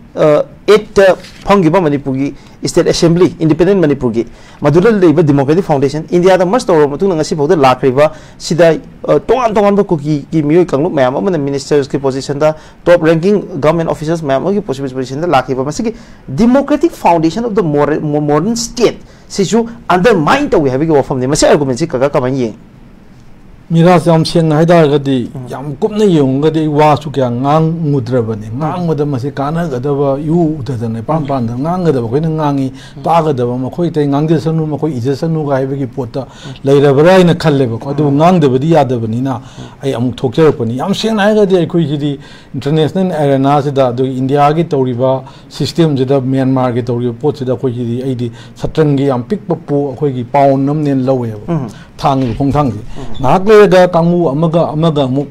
eight ꯇ ꯐꯝꯈꯤꯕ ꯃꯅꯤꯄꯨꯔꯒꯤ state assembly, independent ꯃꯅꯤꯄꯨꯔꯒꯤ, ꯃꯗꯨꯗ ꯂꯩꯕ democratic foundation, ꯏꯟꯗꯤꯌꯥꯗ merge ꯇꯧꯔꯕ ꯃꯇꯨꯡꯗ ꯉꯁꯤ ꯐꯥꯎꯗ ꯂꯥꯛꯈ꯭ꯔꯤꯕ ꯁꯤꯗ, ꯑ, ꯇꯣꯉꯥꯟ ꯇꯣꯉꯥꯟꯕ ꯀꯨꯀꯤꯒꯤ ꯃꯤꯑꯣꯏ ꯀꯥꯡꯂꯨꯞ ꯃꯌꯥꯝ ꯑꯃꯅ ministers ꯀꯤ position ꯗ, top ranking government officers ꯃꯌꯥꯝ ꯑꯃꯒꯤ position, position ꯗ ꯂꯥꯛꯈꯤꯕ ꯃꯁꯤꯒꯤ democratic foundation of the modern, modern state ꯁꯤꯁꯨ undermine ꯇꯧꯏ ꯍꯥꯏꯕꯒꯤ ꯋꯥꯐꯝꯅꯤ꯫ ꯃꯁꯤ argument ꯁꯤ ꯀꯀꯥ ꯀꯃꯥꯏꯅ ꯌꯦꯡꯉꯤ? ꯃꯤꯔꯥꯖ, ꯌꯥꯝ ꯁꯦꯡꯅ ꯍꯥꯏ ꯇꯥꯔꯒꯗꯤ, ꯌꯥꯝ ꯀꯨꯞꯅ ꯌꯦꯡꯉꯒꯗꯤ ꯑꯩ ꯋꯥꯁꯨ ꯀꯌꯥ ꯉꯥꯡꯉꯨꯗ꯭ꯔꯕꯅꯤ꯫ ꯉꯥꯡꯕꯗ ꯃꯁꯤ ꯀꯥꯟꯅꯒꯗꯕ ꯏꯎ ꯎꯗꯗꯅ, ꯏꯄꯥꯝ ꯄꯥꯝꯗꯅ ꯉꯥꯡꯒꯗꯕ ꯑꯩꯈꯣꯏꯅ ꯉꯥꯡꯉꯤ, ꯇꯥꯒꯗꯕ ꯃꯈꯣꯏ ꯑꯇꯩ ꯉꯥꯡꯖꯁꯅꯨ, ꯃꯈꯣꯏ ꯏꯖꯁꯅꯨꯒ ꯍꯥꯏꯕꯒꯤ ꯄꯣꯠꯇ ꯂꯩꯔꯕ꯭ꯔꯥ ꯍꯥꯏꯅ ꯈꯜꯂꯦꯕꯀꯣ꯫ ꯑꯗꯨꯕꯨ ꯉꯥꯡꯗꯕꯗꯤ ꯌꯥꯗꯕꯅꯤꯅ ꯑꯩ ꯑꯃꯨꯛ ꯊꯣꯛꯆꯔꯛꯄꯅꯤ꯫ ꯌꯥꯝ ꯁꯦꯡꯅ ꯍꯥꯏꯔꯒꯗꯤ ꯑꯩꯈꯣꯏꯁꯤꯗꯤ international arena ꯁꯤꯗ, ꯑꯗꯨꯒ ꯏꯟꯗꯤꯌꯥꯒꯤ ꯇꯧꯔꯤꯕ system ꯁꯤꯗ, ꯃ꯭ꯌꯥꯟꯃꯥꯔꯒꯤ ꯇꯧꯔꯤꯕ ꯄꯣꯠꯁꯤꯗ ꯑꯩꯈꯣꯏꯒꯤꯗꯤ, ꯑꯩꯗꯤ ꯁꯇ꯭ꯔꯪꯒꯤ ꯌꯥꯝ ꯄꯤꯛꯄ ꯄꯣ-, ꯑꯩꯈꯣꯏꯒꯤ pound ꯑꯃꯅꯦꯅ ꯂꯧꯋꯦꯕ꯫ ꯁꯥꯡꯉꯤꯕ ꯈꯣꯡꯊꯥꯡꯁꯦ꯫ ꯉꯥꯏꯍꯥꯛ ꯂꯩꯔꯒ ꯀꯥꯡꯕꯨ ꯑꯃꯒ ꯑꯃꯒ ꯑꯃꯨꯛ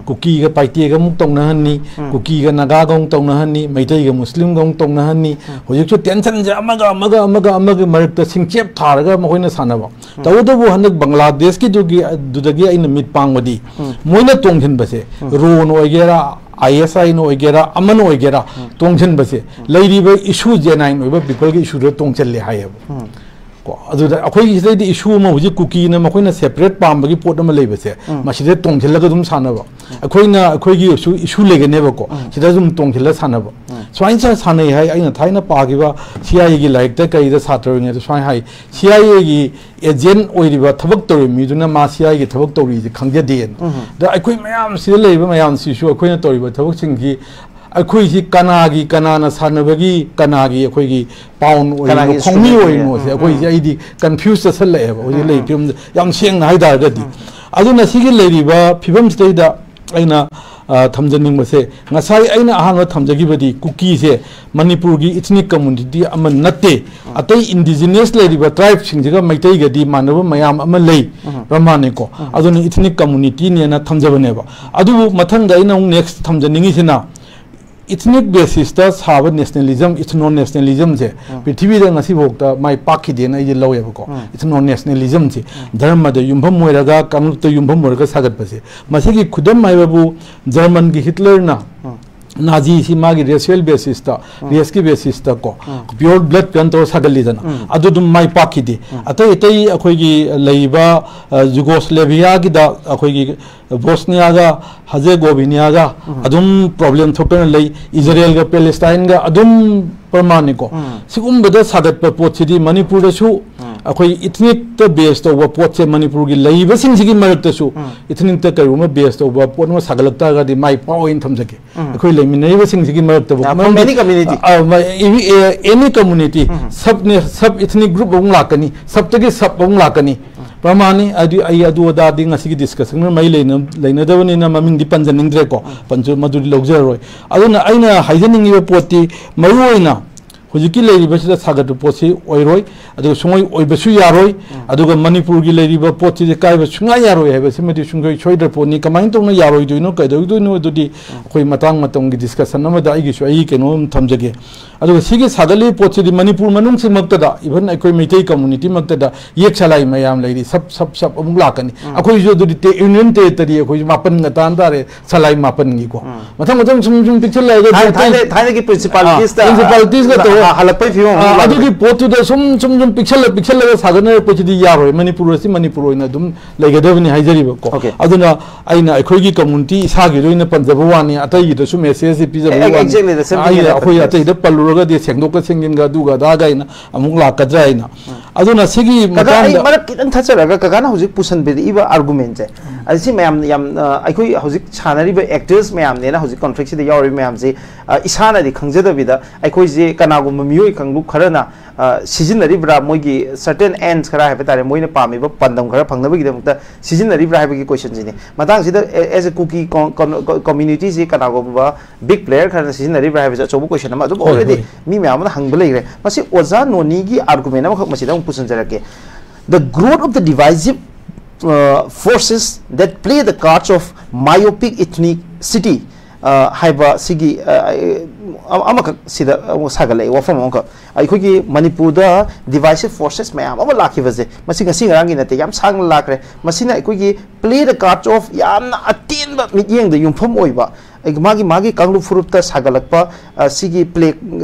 ꯀꯨꯀꯤꯒ ꯄꯥꯏꯇꯦꯒ ꯑꯃꯨꯛ ꯇꯧꯅꯍꯟꯅꯤ, ꯀꯨꯀꯤꯒ ꯅꯥꯒꯥꯒ ꯑꯃꯨꯛ ꯇꯧꯅꯍꯟꯅꯤ, ꯃꯩꯇꯩꯒ ꯃꯨꯁꯂꯤꯝꯒ ꯑꯃꯨꯛ ꯇꯧꯅꯍꯟꯅꯤ꯫ ꯍꯧꯖꯤꯛꯁꯨ ꯇꯦꯟꯁꯟꯁꯦ ꯑꯃꯒ ꯑꯃꯒ ꯑꯃꯒ ꯑꯃꯒꯤ ꯃꯔꯛꯇ ꯁꯤꯡꯆꯦꯞ ꯊꯥꯔꯒ ꯃꯈꯣꯏꯅ ꯁꯥꯟꯅꯕ꯫ ꯇꯧꯕꯇꯕꯨ ꯍꯟꯗꯛ ꯕꯪꯒ꯭ꯂꯥꯗꯦꯁꯀꯤꯗꯨꯒꯤ, ꯑꯗꯨꯗꯒꯤ ꯑꯩꯅ ꯃꯤꯠ ꯄꯥꯡꯕꯗꯤ, ꯃꯣꯏꯅ ꯇꯣꯡꯁꯤꯟꯕꯁꯦ, ꯗ꯭ꯔꯣꯟ ꯑꯣꯏꯒꯦꯔꯥ, ꯑꯥꯏ ꯑꯦꯁ ꯑꯥꯏꯅ ꯑꯣꯏꯒꯦꯔꯥ, ꯑꯃꯅ ꯑꯣꯏꯒꯦꯔꯥ, ꯇꯣꯡꯁꯤꯟꯕꯁꯦ ꯂꯩꯔꯤꯕ ꯏꯁꯨ, ꯖꯦꯅꯥꯏꯟ ꯑꯣꯏꯕ ꯄꯤꯄꯜꯒꯤ ꯏꯁꯨꯗ ꯇꯣꯡꯁꯤꯜꯂꯦ ꯍꯥꯏꯌꯦꯕ꯫ ꯀꯣ, ꯑꯗꯨꯗ ꯑꯩꯈꯣꯏꯒꯤ ꯁꯤꯗꯩꯗꯤ ꯏꯁꯨ ꯑꯃ ꯍꯧꯖꯤꯛ ꯀꯨꯀꯤꯅ ꯃꯈꯣꯏꯅ ꯁꯦꯄꯔꯦꯠ ꯄꯥꯝꯕꯒꯤ ꯄꯣꯠ ꯑꯃ ꯂꯩꯕꯁꯦ, ꯃꯁꯤꯗ ꯇꯣꯡꯁꯤꯜꯂꯒ ꯑꯗꯨꯝ ꯁꯥꯟꯅꯕ꯫ ꯑꯩꯈꯣꯏꯅ ꯑꯩꯈꯣꯏꯒꯤ ꯏꯁꯨ, ꯏꯁꯨ ꯂꯩꯒꯅꯦꯕꯀꯣ, ꯁꯤꯗ ꯑꯗꯨꯝ ꯇꯣꯡꯁꯤꯜꯂ ꯁꯥꯟꯅꯕ꯫ ꯁꯨꯃꯥꯏꯅ ꯁꯥ-, ꯁꯥꯟꯅꯩ ꯍꯥꯏ꯫ ꯑꯩꯅ ꯊꯥꯏꯅ ꯄꯥꯈꯤꯕ ꯁꯤ ꯑꯥꯏ ꯑꯦꯒꯤ ꯂꯥꯏꯔꯤꯛꯇ ꯀꯩꯗ ꯁꯥꯇ꯭ꯔ ꯑꯣꯏꯔꯤꯉꯩꯗ ꯁꯨꯃꯥꯏꯅ ꯍꯥꯏ, ꯁꯤ ꯑꯥꯏ ꯑꯦꯒꯤ ꯑꯦꯖꯦꯟ ꯑꯣꯏꯔꯤꯕ ꯊꯕꯛ ꯇꯧꯔꯤꯕ ꯃꯤꯗꯨꯅ ꯃꯥ ꯁꯤ ꯑꯥꯏ ꯑꯦꯒꯤ ꯊꯕꯛ ꯇꯧꯔꯤꯁꯦ ꯈꯪꯖꯗꯦꯅ꯫ ꯑꯗ ꯑꯩꯈꯣꯏ ꯃꯌꯥꯝ ꯁꯤꯗ ꯂꯩꯔꯤꯕ ꯃꯌꯥꯝꯁꯤꯁꯨ ꯑꯩꯈꯣꯏꯅ ꯇꯧꯔꯤꯕ ꯊꯕꯛꯁꯤꯡꯁꯤ, ꯑꯩꯈꯣꯏꯁꯤ ꯀꯅꯥꯒꯤ, ꯀꯅꯥꯅ ꯁꯥꯟꯅꯕꯒꯤ, ꯀꯅꯥꯒꯤ ꯑꯩꯈꯣꯏꯒꯤ ꯄꯥꯎꯟ ꯑꯣꯏꯔꯤꯅꯣ, ꯀꯅꯥꯒꯤ ꯈꯣꯡꯃꯤ instrument ꯑꯣꯏꯔꯤꯅꯣꯁꯦ, ꯎꯝ, ꯑꯩꯈꯣꯏꯁꯦ, ꯎꯝ꯫ ꯑꯩꯗꯤ ꯀꯟꯐ꯭ꯌꯨꯁ ꯆꯠꯁꯜꯂꯛꯑꯦꯕ ꯍꯧꯖꯤꯛ ꯂꯩꯔꯤꯕ ꯐꯤꯕꯝꯁꯦ꯫ ꯌꯥꯝ ꯁꯦꯡꯅ ꯍꯥꯏꯇꯥꯔꯒꯗꯤ꯫ ꯑꯗꯨꯅ ꯁꯤꯒꯤ ꯂꯩꯔꯤꯕ ꯐꯤꯕꯝꯁꯤꯗꯩꯗ ꯑꯩꯅ, ꯑ, ꯊꯝꯖꯅꯤꯡꯕꯁꯦ, ꯉꯁꯥꯏ ꯑꯩꯅ ꯑꯍꯥꯟꯕ ꯊꯝꯖꯈꯤꯕꯗꯤ ꯀꯨꯀꯤꯁꯦ ꯃꯅꯤꯄꯨꯔꯒꯤ ꯏꯊꯅꯤꯛ ꯀꯝꯃꯨꯅꯤꯇꯤ ꯑꯃ ꯅꯠꯇꯦ꯫ ꯑꯇꯩ ꯏꯟꯗꯤꯖꯤꯅꯁ ꯂꯩꯔꯤꯕ ꯇ꯭ꯔꯥꯏꯕꯁꯤꯡꯁꯤꯒ ꯃꯩꯇꯩꯒꯗꯤ ꯃꯥꯟꯅꯕ ꯃꯌꯥꯝ ꯑꯃ ꯂꯩ, ꯄ꯭ꯔꯃꯥꯅꯤꯀꯣ꯫ ꯑꯗꯨꯅ ꯏꯊꯅꯤꯛ ꯀꯝꯃꯨꯅꯤꯇꯤꯅꯦꯅ ꯊꯝꯖꯕꯅꯦꯕ꯫ ꯑꯗꯨꯕꯨ ꯃꯊꯪꯗ ꯑꯩꯅ ꯑꯃꯨꯛ ꯅꯦꯛꯁ ꯊꯝꯖꯅꯤꯡꯉꯤꯁꯤꯅ, ꯏꯊꯅꯤꯛ ꯕꯦꯁꯤꯁꯇ ꯁꯥꯕ ꯅꯦꯁꯅꯦꯂꯤꯖꯝ, ꯏꯊꯅꯣ ꯅꯦꯁꯅꯦꯂꯤꯖꯝꯁꯦ ꯄ꯭ꯔꯤꯊꯤꯕꯤꯗ ꯉꯁꯤꯐꯥꯎꯗ ꯃꯥꯏ ꯄꯥꯛꯈꯤꯗꯦꯅ ꯑꯩꯗꯤ ꯂꯧꯋꯦꯕꯀꯣ꯫ ꯏꯊꯅꯣ ꯅꯦꯁꯅꯦꯂꯤꯖꯝꯁꯦ ꯙꯔꯃꯗ ꯌꯨꯝꯐꯝ ꯑꯣꯏꯔꯒ, ꯀꯥꯡꯂꯨꯞꯇ ꯌꯨꯝꯐꯝ ꯑꯣꯏꯔꯒ ꯁꯥꯒꯠꯄꯁꯦ, ꯃꯁꯤꯒꯤ ꯈꯨꯗꯝ ꯍꯥꯏꯕꯕꯨ ꯖꯔꯃꯟꯒꯤ ꯍꯤꯠꯂꯔꯅ ꯅꯥꯖꯤꯁꯤ ꯃꯥꯒꯤ ꯔꯦꯁꯤꯌꯦꯜ ꯕꯦꯁꯤꯁꯇ, ꯔꯦꯁꯀꯤ ꯕꯦꯁꯤꯁꯇ ꯀꯣ, ꯄꯤꯌꯣꯔ ꯕ꯭ꯂꯗ ꯀꯩꯅꯣ ꯇꯧꯔ ꯁꯥꯒꯠꯂꯤꯗꯅ, ꯑꯗꯨ ꯑꯗꯨꯝ ꯃꯥꯏ ꯄꯥꯛꯈꯤꯗꯦ꯫ ꯑꯇꯩ ꯑꯇꯩ ꯑꯩꯈꯣꯏꯒꯤ ꯂꯩꯔꯤꯕ, ꯑ, ꯖꯨꯒꯣꯁꯂꯦꯚꯤꯌꯥꯒꯤꯗ ꯑꯩꯈꯣꯏꯒꯤ ꯕꯣꯁꯅꯤꯌꯥꯒ ꯍꯖꯦꯒꯣꯕꯤꯅꯤꯌꯥꯒ ꯑꯗꯨꯝ ꯄ꯭ꯔꯣꯕ꯭ꯂꯦꯝ ꯊꯣꯛꯇꯅ ꯂꯩ, ꯏꯖꯔꯦꯜꯒ ꯄꯦꯂꯦꯁꯇꯥꯏꯟꯒ ꯑꯗꯨꯝ ꯄ꯭ꯔꯃꯥꯅꯤꯀꯣ꯫ ꯁꯤꯒꯨꯝꯕꯗ ꯁꯥꯒꯠꯄ ꯄꯣꯠꯁꯤꯗꯤ ꯃꯅꯤꯄꯨꯔꯗꯁꯨ ꯑꯩꯈꯣꯏ ꯏꯊꯅꯤꯛꯇ ꯕꯦꯁ ꯇꯧꯕ ꯄꯣꯠꯁꯦ ꯃꯅꯤꯄꯨꯔꯒꯤ ꯂꯩꯔꯤꯕꯁꯤꯡꯁꯤꯒꯤ ꯃꯔꯛꯇꯁꯨ ꯏꯊꯅꯤꯛꯇ ꯀꯔꯤꯒꯨꯝꯕ ꯕꯦꯁ ꯇꯧꯕ ꯄꯣꯠ ꯑꯃ ꯁꯥꯒꯠꯂꯛ ꯇꯥꯔꯒꯗꯤ ꯃꯥꯏ ꯄꯥꯛꯑꯣꯏꯅ ꯊꯝꯖꯒꯦ꯫ ꯑꯩꯈꯣꯏ ꯂꯩꯃꯤꯟꯅꯔꯤꯕꯁꯤꯡꯁꯤꯒꯤ ꯃꯔꯛꯇꯕꯨ, yeah, from ꯃꯔꯝꯗꯤ, any community. ꯑ, ꯑ, ꯃ-, every, ꯑ, any community, sub ne-, sub ethnic group ꯑꯃꯨꯛ ꯂꯥꯛꯀꯅꯤ, ꯁꯕꯇꯒꯤ ꯁꯕ ꯑꯃꯨꯛ ꯂꯥꯛꯀꯅꯤ꯫ ꯄ꯭ꯔꯃꯥꯅꯤ, ꯑꯗꯨ ꯑꯩ ꯑꯗꯨ ꯑꯗꯥꯗꯤ ꯉꯁꯤꯒꯤ ꯗꯤꯁꯀꯁꯟꯒ ꯃꯔꯤ ꯂꯩꯅ-, ꯂꯩꯅꯗꯕꯅꯤꯅ ꯃꯃꯤꯡꯗꯤ ꯄꯟꯖꯅꯤꯡꯗ꯭ꯔꯦꯀꯣ, ꯄꯟꯖ-, ꯃꯗꯨꯗꯤ ꯂꯧꯖꯔꯔꯣꯏ꯫ ꯑꯗꯨꯅ ꯑꯩꯅ ꯍꯥꯏꯖꯅꯤꯡꯉꯤꯕ ꯄꯣꯠꯇꯤ ꯃꯔꯨꯑꯣꯏꯅ ꯍꯧꯖꯤꯛꯀꯤ ꯂꯩꯔꯤꯕꯁꯤꯗ ꯁꯥꯒꯠꯄ ꯄꯣꯠꯁꯤ ꯑꯣꯏꯔꯣꯏ, ꯑꯗꯨꯒ ꯁꯨꯡꯑꯣꯏ ꯑꯣꯏꯕꯁꯨ ꯌꯥꯔꯣꯏ꯫ ꯑꯗꯨꯒ ꯃꯅꯤꯄꯨꯔꯒꯤ ꯂꯩꯔꯤꯕ ꯄꯣꯠꯁꯤꯗꯤ ꯀꯥꯏꯕ ꯁꯨꯡꯌꯥ ꯌꯥꯔꯣꯏ ꯍꯥꯏꯕꯁꯤꯃꯗꯤ ꯁꯨꯡꯁꯣꯏ ꯁꯣꯏꯗ꯭ꯔ ꯄꯣꯠꯅꯤ꯫ ꯀꯃꯥꯏꯅ ꯇꯧꯅ ꯌꯥꯔꯣꯏꯗꯣꯏꯅꯣ, ꯀꯩꯗꯧꯗꯣꯏꯅꯣ, ꯑꯗꯨꯗꯤ ꯑꯩꯈꯣꯏ ꯃꯇꯥꯡ ꯃꯇꯝꯒꯤ ꯗꯤꯁꯀꯁꯟ ꯑꯃꯗ ꯑꯩꯒꯤꯁꯨ ꯑꯩꯒꯤ ꯀꯩꯅꯣ ꯑꯃ ꯊꯝꯖꯒꯦ꯫ ꯑꯗꯨꯒ ꯁꯤꯒꯤ ꯁꯥꯒꯠꯂꯤꯕ ꯄꯣꯠꯁꯤꯗꯤ ꯃꯅꯤꯄꯨꯔ ꯃꯅꯨꯡꯁꯤꯃꯛꯇꯗ, even ꯑꯩꯈꯣꯏ ꯃꯩꯇꯩ ꯀꯝꯃꯨꯅꯤꯇꯤꯃꯛꯇꯗ ꯌꯦꯛ ꯁꯂꯥꯏ ꯃꯌꯥꯝ ꯂꯩꯔꯤ, ꯁꯞ ꯁꯞ ꯁꯞ ꯑꯃꯨꯛ ꯂꯥꯛꯀꯅꯤ꯫ ꯑꯩꯈꯣꯏꯁꯨ ꯑꯗꯨꯗꯤ ꯇꯦ-, ꯌꯨꯅꯤꯌꯟ ꯇꯦꯔꯤꯇꯔꯤ ꯑꯩꯈꯣꯏꯁꯨ ꯃꯥꯄꯟꯒ ꯇꯥꯟ ꯇꯥꯔꯦ, ꯁꯂꯥꯏ ꯃꯥꯄꯟꯒꯤꯀꯣ꯫ ꯃꯊꯪ ꯃꯊꯪ ꯁꯨꯝ ꯁꯨꯝ ꯄꯤꯛꯁꯜꯂꯛꯑꯒ ꯊꯥꯏ-, ꯑꯇꯩ ꯊꯥꯏꯅ-, ꯊꯥꯏꯅꯒꯤ ꯄ꯭ꯔꯤꯟꯁꯤꯄꯥꯂꯤꯇꯤꯁꯇ ꯑꯥ, ꯄ꯭ꯔꯤꯟꯁꯤꯄꯥꯂꯤꯇꯤꯁꯇ ꯍ-, ꯇꯧꯔ ꯍꯜꯂꯛꯄꯩ ꯐꯤꯕꯝ ꯑꯃ ꯑꯥ, ꯂꯥꯛꯀꯅꯤ꯫ ꯑꯗꯨꯒꯤ ꯄꯣꯠꯇꯨꯗ ꯁꯨꯝ ꯁꯨꯝ ꯁꯨꯝ ꯄꯤꯛꯁꯜꯂ ꯄꯤꯛꯁꯜꯂꯒ ꯁꯥꯒꯠꯅꯔꯛꯄꯁꯤꯗꯤ ꯌꯥꯔꯣꯏ꯫ ꯃꯅꯤꯄꯨꯔ ꯑꯁꯤ ꯃꯅꯤꯄꯨꯔ ꯑꯣꯏꯅ ꯑꯗꯨꯝ ꯂꯩꯒꯗꯕꯅꯤ ꯍꯥꯏꯖꯔꯤꯕꯀꯣ꯫ Okay. ꯑꯗꯨꯅ ꯑꯩꯅ ꯑꯩꯈꯣꯏꯒꯤ ꯀꯝꯃꯨꯅꯤꯇꯤ ꯏꯁꯥꯒꯤꯗ ꯑꯣꯏꯅ ꯄꯟꯖꯕ ꯋꯥꯅꯤ, ꯑꯇꯩꯒꯤꯗꯁꯨ ꯃꯦꯁꯦꯖꯁꯤ ꯄꯤꯖꯕ ꯑꯦ, ꯋꯥꯅꯤ꯫ Exactly, the same thing ꯑꯩ, that ꯑꯩꯈꯣꯏ happens. ꯑꯇꯩꯗ ꯄꯜꯂꯨꯔꯒꯗꯤ ꯁꯦꯡꯗꯣꯛꯀ ꯁꯦꯡꯖꯤꯟꯒ ꯑꯗꯨꯒ ꯑꯗꯥꯒ ꯑꯩꯅ ꯑꯃꯨꯛ ꯂꯥꯛꯀꯗ꯭ꯔꯥ ꯍꯥꯏꯅ꯫ ꯑꯗꯨꯅ ꯁꯤꯒꯤ ꯀꯀꯥ, ꯑꯩ ꯃꯇꯥꯡꯗ ꯃꯔꯛ ꯈꯤꯇꯪ ꯊꯠꯆꯔꯒ, ꯀꯀꯥꯅ ꯍꯧꯖꯤꯛ ꯄꯨꯁꯟꯕꯤꯔꯛꯏꯕ ꯑꯥꯔꯒꯨꯃꯦꯟꯁꯦ, ꯑꯁꯤ ꯃꯌꯥꯝ, ꯌꯥꯝ, ꯑ, ꯑꯩꯈꯣꯏ ꯍꯧꯖꯤꯛ ꯁꯥꯟꯅꯔꯤꯕ ꯑꯦꯛꯇꯔꯁ ꯃꯌꯥꯝꯅꯦꯅ, ꯍꯧꯖꯤꯛ ꯀꯣꯟꯐ꯭ꯂꯤꯛꯁꯤꯗ ꯌꯥꯎꯔꯤꯕ ꯃꯌꯥꯝꯁꯤ, ꯑ, ꯏꯁꯥꯅꯗꯤ ꯈꯪꯖꯗꯕꯤꯗ ꯑꯩꯈꯣꯏꯁꯦ ꯀꯅꯥꯒꯨꯝꯕ ꯃꯤꯑꯣꯏ ꯀꯥꯡꯂꯨꯞ ꯈꯔꯅ, ꯑ, ꯁꯤꯖꯤꯟꯅꯔꯤꯕ꯭ꯔꯥ, ꯃꯣꯏꯒꯤ certain ends ꯈꯔ ꯍꯥꯏꯕ ꯇꯥꯔꯦ, ꯃꯣꯏꯅ ꯄꯥꯝꯃꯤꯕ ꯄꯥꯟꯗꯝ ꯈꯔ ꯐꯪꯅꯕꯒꯤꯗꯃꯛꯇ ꯁꯤꯖꯤꯟꯅꯔꯤꯕ꯭ꯔꯥ ꯍꯥꯏꯕꯒꯤ ꯀꯣꯏꯁꯟꯁꯤꯅꯤ꯫ ꯃꯇꯥꯡꯁꯤꯗ, ꯑꯦ-, as a Kuki con-, con-, community ꯁꯤ ꯀꯅꯥꯒꯨꯝꯕ ꯕꯤꯛ ꯄ꯭ꯂꯦꯌꯔ ꯈꯔꯅ ꯁꯤꯖꯤꯟꯅꯔꯤꯕ꯭ꯔꯥ ꯍꯥꯏꯕꯁꯦ ꯑꯆꯧꯕ ꯀꯣꯏꯁꯟ ꯑꯃ ꯑꯗꯨꯝ ꯍꯣꯏ, already ꯍꯣꯏ꯫ ꯃꯤ ꯃꯌꯥꯝ ꯑꯃꯅ ꯍꯪꯕ ꯂꯩꯈ꯭ꯔꯦ꯫ ꯃꯁꯤ ꯑꯣꯖꯥ ꯅꯣꯅꯤꯒꯤ ꯑꯥꯔꯒꯨꯃꯦꯟ ꯑꯃꯈꯛ ꯃꯁꯤꯗ ꯑꯃꯨꯛ ꯄꯨꯁꯤꯟꯖꯔꯛꯀꯦ꯫ The growth of the divisive, uh, forces that play the cards of myopic ethnicity, uh, ꯍꯥꯏꯕ ꯁꯤꯒꯤ, uh, ꯑꯃ-, ꯑꯃꯈꯛ ꯁꯤꯗ ꯑꯃꯨꯛ ꯁꯥꯒꯠꯂꯛꯑꯦ, ꯋꯥꯐꯝ ꯑꯃꯈꯛ꯫ ꯑꯩꯈꯣꯏꯒꯤ ꯃꯅꯤꯄꯨꯔꯗ divisive forces ꯃꯌꯥꯝ ꯑꯃ ꯂꯥꯛꯈꯤꯕꯁꯦ, ꯃꯁꯤ ꯉꯁꯤ ꯉꯔꯥꯡꯒꯤ ꯅꯠꯇꯦ, ꯌꯥꯝ ꯁꯥꯡꯅ ꯂꯥꯛꯈ꯭ꯔꯦ꯫ ꯃꯁꯤꯅ ꯑꯩꯈꯣꯏꯒꯤ play the cards of ꯌꯥꯝꯅ ꯑꯇꯦꯟꯕ ꯃꯤꯠꯌꯦꯡꯗ ꯌꯨꯝꯐꯝ ꯑꯣꯏꯕ, ꯑꯩ-, ꯃꯥꯒꯤ, ꯃꯥꯒꯤ ꯀꯥꯡꯂꯨꯞ ꯐꯨꯔꯨꯞꯇ ꯁꯥꯒꯠꯂꯛꯄ, ꯑ, ꯁꯤꯒꯤ ꯄ꯭ꯂꯦ,